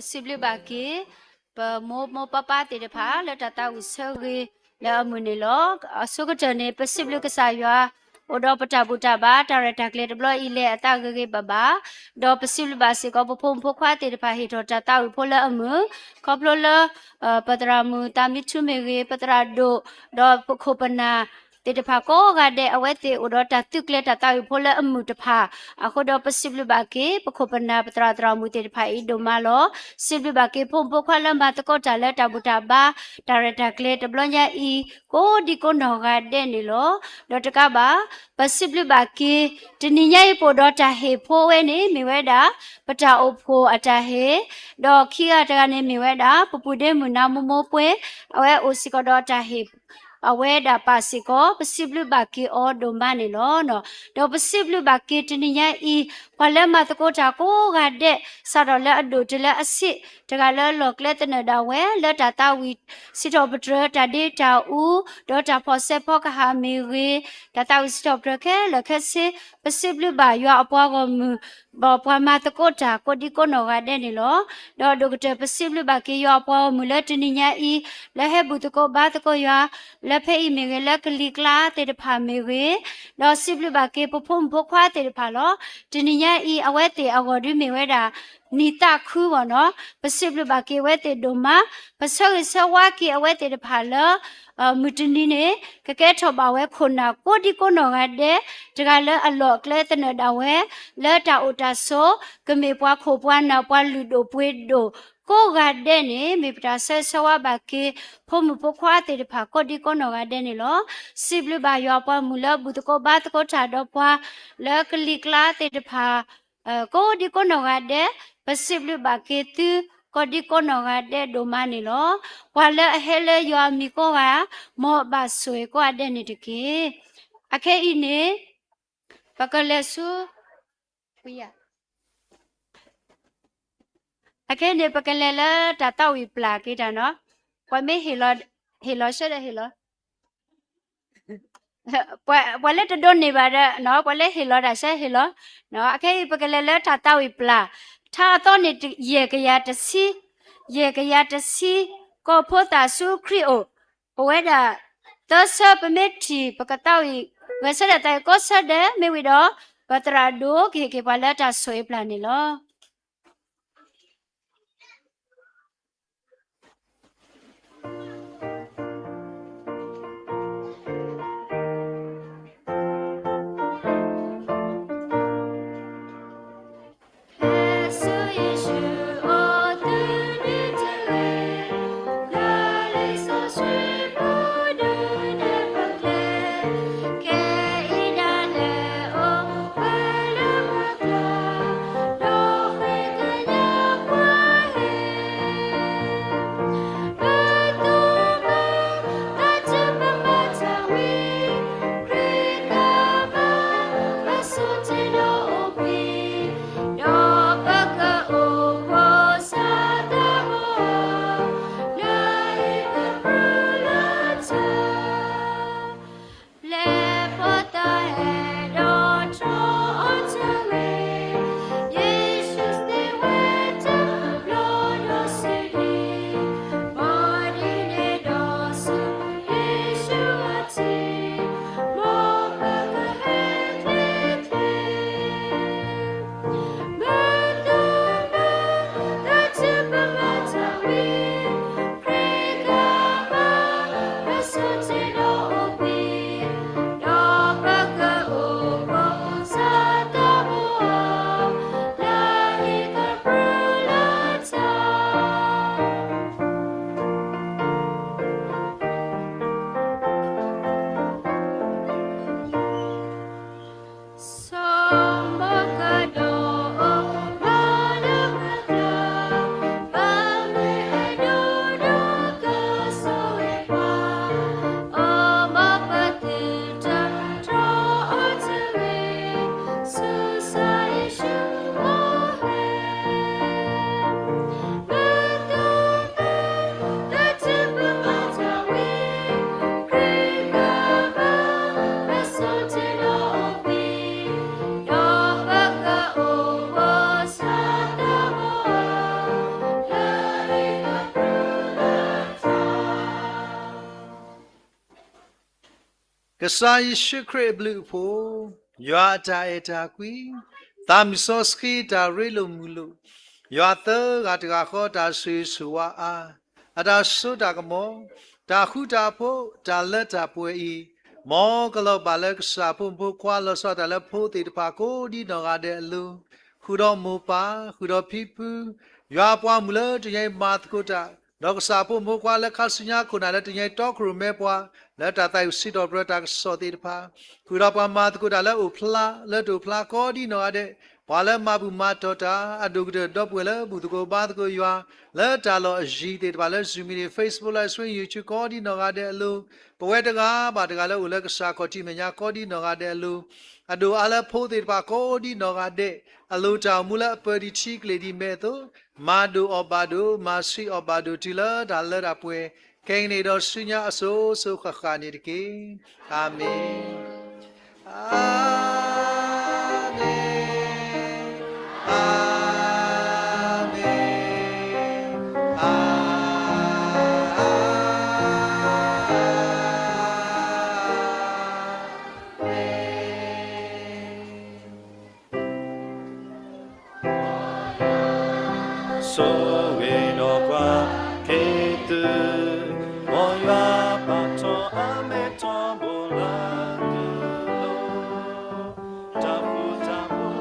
စံးဘျုးဘၣ်က့ၤ ပမိၢ်မိၢ်ပၢ်ပၢ်သ့ၣ်တဖၣ် လၢတၢ်သးဝံၣ်ဆၢဂ့ၤလၢအမုာ်န့ၣ်လီၤ. အဆိကတၢၢ်န့ၣ် ပစံးဘျုးကစၢ်ယွၤ အိၣ်ဒီးပတၢ်ဘူၣ်တၢ်ဘါ တၢ်ရဲၣ်တၢ်ကျဲၤတဘျီအံၤလဲၤအသးဂ့ၤဂ့ၤဘၣ်ဘၣ်, ဒီးပစံးဘျုးဘၣ်စ့ၢ်ကီး ပဖိမုၣ်ဖိခွါသ့ၣ်တဖၣ် ဟ့ၣ်ထီၣ်တၢ်သးဝံၣ်ဖိလၢအမုာ်, ခီဖျိလၢ ပသရၣ်မုၣ်သးမံထူမ့ၢ်ဂ့ၤ, ပသရၣ်ဒိၣ်, ဒီးပခိၣ်ပနၢ်သ့ၣ်တဖၣ်ကိးဂၤဒဲး အဝဲသ့ၣ်အိၣ်ဒီးတၢ်သုးကျဲၤတၢ်သးဝံၣ်ဖိလၢအမုာ်တဖၣ်, အဃိဒီးပစံးဘျုးဘၣ်က့ၤ ပခိၣ်ပနၢ်ပသရၣ်သရၣ်မုၣ်သ့ၣ်တဖၣ်အံၤဒိၣ်မးလီၤ. စံးဘျုးဘၣ်က့ၤ ဖိမုၣ်ဖိခွါလၢမၤသကိးတၢ်လၢတၢ်ဘူၣ်တၢ်ဘါ တၢ်ရဲၣ်တၢ်ကျဲၤတဘျီညါအံၤ ကိးဒံကိးနီၢ်ဂၤဒဲးန့ၣ်လီၤ. ဒီးတကးဘၣ် ပစံးဘျုးဘၣ်က့ၤ တနံၤညါအံၤပအိၣ်ဒီးတၢ်ဟ့ၣ်ဖိဝဲန့ၣ် မ့ၢ်ဝဲဒၣ် ပတၢ်အိၣ်ဖှိၣ်အတၢ်ဟ့ၣ်, ဒီးခံဂၤတဂၤန့ၣ်မ့ၢ်ဝဲဒၣ် ပပုၢ်ဒ့မုၣ်နါမိၢ်မိၢ်ပှဲၤ, အဝဲအိၣ်စ့ၢ်ကီးဒီးတၢ်ဟ့ၣ် အဝဲဒၣ်ပာ်စ့ၢ်ကီး ပစံးဘျုးဘၣ်က့ၤအီၤဒိၣ်မးန့ၣ်လီၤ. ဒီးပစံးဘျုးဘၣ်က့ၤတနံၤညါအံၤ ပှၤလၢမၤသကိးတၢ်ကိးဂၤဒဲး စးထီၣ်လၢအဒိၣ်တုၤလၢအဆံး, တဂၤလၢအလီၢ်ကျဲသနၢၣ်ဒၣ်ဝဲ လၢတၢ်သးဝံၣ်စံးထီၣ်ပတြၢၤ တၢ်ဒ့တၢ်အူ, ဒီးတၢ်ဖီၣ်စဲးဖီကဟၣ်မ့ၢ်ဂ့ၤ, တၢ်သးဝံၣ်စံးထီၣ်ပတြၢၤခဲလၢာ်ခဲဆ့, ပစံးဘျုးဘၣ်ယွၤအပှၤဂီၢ်မုၢ် ဒီးပှၤမၤသကိးတၢ်ကိးဒံကိးနီၢ်ဂၤဒဲးန့ၣ်လီၤ. ဒီးဒိၣ်ကတၢၢ်ပစံးဘျုးဘၣ်က့ၤယွၤအပှၤဂီၢ်မုၢ်လၢတနံၤညါအံၤ လၢဟဲဘူၣ်သကိးဘါသကိးယွၤ လၢဖဲအံၤမ့ၢ်ဂ့ၤ လၢကလံၤကျါသ့ၣ်တဖၣ်မ့ၢ်ဂ့ၤ, ဒီးစံးဘျုးဘၣ်က့ၤပဖိမုၣ်ဖိခွါသ့ၣ်တဖၣ်လီၤ. တနံၤညါအံၤ အဝဲသ့ၣ်အဂီၢ်ဒုးမ့ၢ်ဝဲဒၣ် နံၣ်သးခုဝဲနီၤ, ပစံးဘျုးဘၣ်က့ၤအဝဲသ့ၣ်ဒိၣ်မး, ပဆၢဂ့ၤဆၢဝါက့ၤအဝဲသ့ၣ်တဖၣ်လၢ မုၢ်တနံၤန့ၣ် ကကဲထီၣ်ဘၣ်ဝဲခိၣ်နၢ်ကိးဒံကိးနီၢ်ဂၤဒဲး, တဂၤလၢအလီၢ်အကျဲသနၢၣ်ဒၣ်ဝဲ လၢတၢ်အိၣ်တၢ်ဆိး ကမ့ၢ်ပှၤခိၣ်ပှၤနၢ် ပှၤလုၢ်ဒိၣ်ပှ့ၤဒိၣ်ကိးဂၤဒဲးန့ၣ် မ့ၢ်ပတၢ်ဆၢဂ့ၤဆၢဝါဘၣ်က့ၤ ဖိမုၣ်ဖိခွါသ့ၣ်တဖၣ်ကိးဒံကိးနီၢ်ဂၤဒဲးန့ၣ်လီၤ. စံးဘျုးဘၣ်ယွၤအပှၤမုၢ်လၢဘူၣ်သကိးဘါသကိးတၢ်ဒီးပှၤ လၢကလံၤကျါသ့ၣ်တဖၣ် ကိးဒံကိးနီၢ်ဂၤဒဲး, ပစံးဘျုးဘၣ်က့ၤသု ကိးဒံကိးနီၢ်ဂၤဒဲးဒိၣ်မးန့ၣ်လီၤ. ပှၤလၢအဟဲလၢယွၤအမံၤကိးဂၤ, မ်အဘၣ်ဆိၣ်ဂ့ၤကိးဂၤဒဲးန့ၣ်တက့ၢ်. အခဲအံၤန့ၣ် ပကလဲၤဆူ အခဲအံၤန့ၣ် ပကလဲၤလၢတၢ်သးဝံၣ်ပျၢ်က့ၤတၢ်နီၤ, ပှၤမ့ၢ်ဟ့ၣ်လီၤ ဟ့ၣ်လီၤဆၢဒီး ဟ့ၣ်လီၤ ပှၤလၢတဒိးန့ၢ်ဘၣ်ဒီး ပှၤလၢဟ့ၣ်လီၤတၢ်ဆၢဟ့ၣ်လီၤ. အခဲအံၤ ပကလဲၤလၢတၢ်သးဝံၣ်ပျၢ်, ထါအသီန့ၣ် ယဲၢ်ကယၤတဆံ, ယဲၢ်ကယၤတဆံ, ကိးဖိသၣ်ဆူခရံာ်အိၣ်, ပဝဲဒၣ် သၢဆၢ ပမ့ၢ်ထံၣ် ပကသးဝံၣ် ဂဲၤဆၢထၢၣ်သးဝံၣ်ကိးဆၢဒဲး မ့ၢ်ဝံၤဒီး ပသရၣ်ဒိၣ်ကဟ့ၣ်က့ၤပှၤလၢတၢ်ဆိၣ်ဂ့ၤပျၢ်န့ၣ်လီၤ. ကစၢ်ယ့ၣ်ၡူးခရံာ်အဘျုးအဖှိၣ်, ယွၤအတၢ်အဲၣ်တၢ်ကွံ, သးမုၢ်စီဆှံတၢ်ရ့လိာ်မုာ်လိာ်, ယွၤသၢဂၤတဂၤဃီတၢ်ဆိၣ်ဂ့ၤဆိၣ်ဝါအါ, အတၢ်စိတၢ်ကမီၤ, တၢ်ဃူတၢ်ဖိး, တၢ်လၢတၢ်ပှဲၤအံၤ, မ်ကလီၤဘၣ်လၢကစၢ်ဖိမုၣ်ဖိခွါ လီၤဆီဒၣ်တၢ်လၢဖိသ့ၣ်တဖၣ်ကိးဒ်နီၢ်ဂၤဒဲးအလိၤ, ဃုာ်ဒီးမိၢ်ပၢ်, ဃုာ်ဒီးဖံဖု, ယွၤအပှၤမုၣ်လၢတနံၤအံၤမၤသကိးတၢ်, ဒီးကစၢ်ဖိမုၣ်ဖိခွါလၢခါဆူညါခိၣ်နၢ်လၢတနံၤအံၤတီခိၣ်ရိၣ်မဲပှၤ, လၢတၢ်သးအုးစံးထီၣ်ပတြၢၤတၢ်ကစီၣ်သ့ၣ်တဖၣ်, ဃုာ်ဒီးပှၤမၤသကိးတၢ်လၢအိၣ်ဖျါ, လၢတအိၣ်ဖျါကိးဒ်နီၢ်ဂၤဒဲး, ပှၤလၢမၤဘူၣ်မၤတီၢ်တၢ်, အဒိၣ်ကတၢၢ်ဒီပုၢ်ဝဲၢ်လၢဘူၣ်သကိးဘါသကိးယွၤ, လၢတၢ်လီၢ်အယံၤသ့ၣ်တဖၣ်လၢ Zoom meeting, Facebook Live Stream, YouTube ကိးဒ်နီၢ်ဂၤဒဲးအလိၤ, ပဝဲတဂၤဘၣ်တဂၤလၢအိၣ်လၢကစၢ်ခီၣ်ထံးမဲာ်ညါကိးဒ်နီၢ်ဂၤဒဲးအလိၤ, အဒိၣ်အါလၢဖိသ့ၣ်တဖၣ်ကိးဒ်နီၢ်ဂၤဒဲး, အလိၤတၢ်အိၣ်မူလၢအပၢၤဒံးထံကျိၤဒံးမဲာ်အသိး, မၤဒိၣ်အီၣ်ဘၣ်ဒိၣ်, မၤဆှံးအီၣ်ဘၣ်ဒိၣ်တုၤလၢတၢ်လၢတၢ်ပှဲၤ, ခဲကနံၣ်အံၤဒီးဆူညါအစိၤစိၤဃၣ်ဃၣ်န့ၣ်တက့ၢ်. အၤမ့ၣ်. အၤမ့ၣ်, အၤမ့ၣ်, အၤမ့ၣ်. ဆိၣ်ဂ့ၤဒီးကွၢ်က့ၤသု, မ်ယွၤပာ်ထီၣ်အမဲာ်ထီဘိလၢသုလိၤ, တၢ်ဃူတၢ်ဖိး,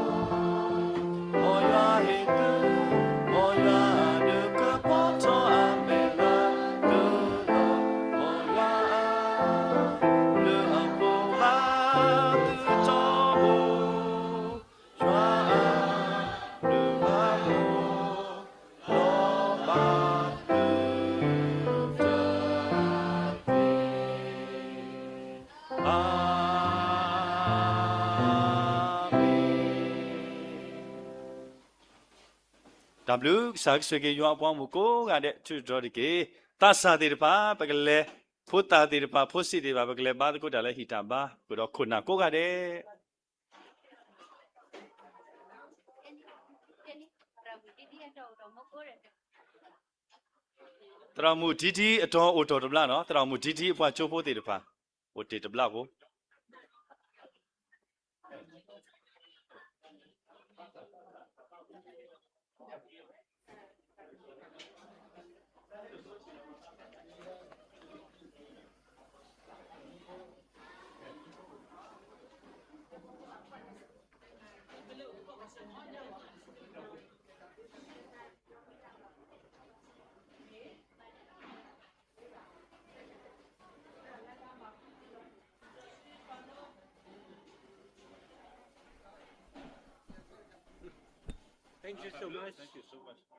မ်ယွၤဟ့ၣ်သု, မ်ယွၤဒုးကပီၤထီၣ်အမဲာ်လၢသုလိၤ, မ်ယွၤအဘျုးအဖှိၣ်ဘၣ်သုထီဘိ, ယွၤအဘျုးအဖှိၣ် လီၤဘၣ်သုတသ့, အၤမ့ၣ်. တၢ်ဘျုးကစၢ်ကဆိၣ်ဂ့ၤယွၤအပှၤမုၣ်ကိးဂၤဒဲး ထူးတြီတက့ၢ်. သးစၢ်သ့ၣ်တဖၣ် ပကလဲၤ, ဖိသၣ်သ့ၣ်တဖၣ် ဖိဆံးသ့ၣ်တဖၣ် ပကလဲၤဘါသကိးတၢ်လၢဟံၣ်တၢ်ဘါ, ဃုာ်ဒီးခိၣ်နၢ်ကိးဂၤဒဲး သရၣ်မုၣ်ထံထံအတီၤအိၣ်တီၢ်တဘျါနီၤ, သရၣ်မုၣ်ထံထံအပှၤကၠိဖိသ့ၣ်တဖၣ် အိၣ်တ့ၢ်တဘျါဖိ. Thank you so much. Thank you so much.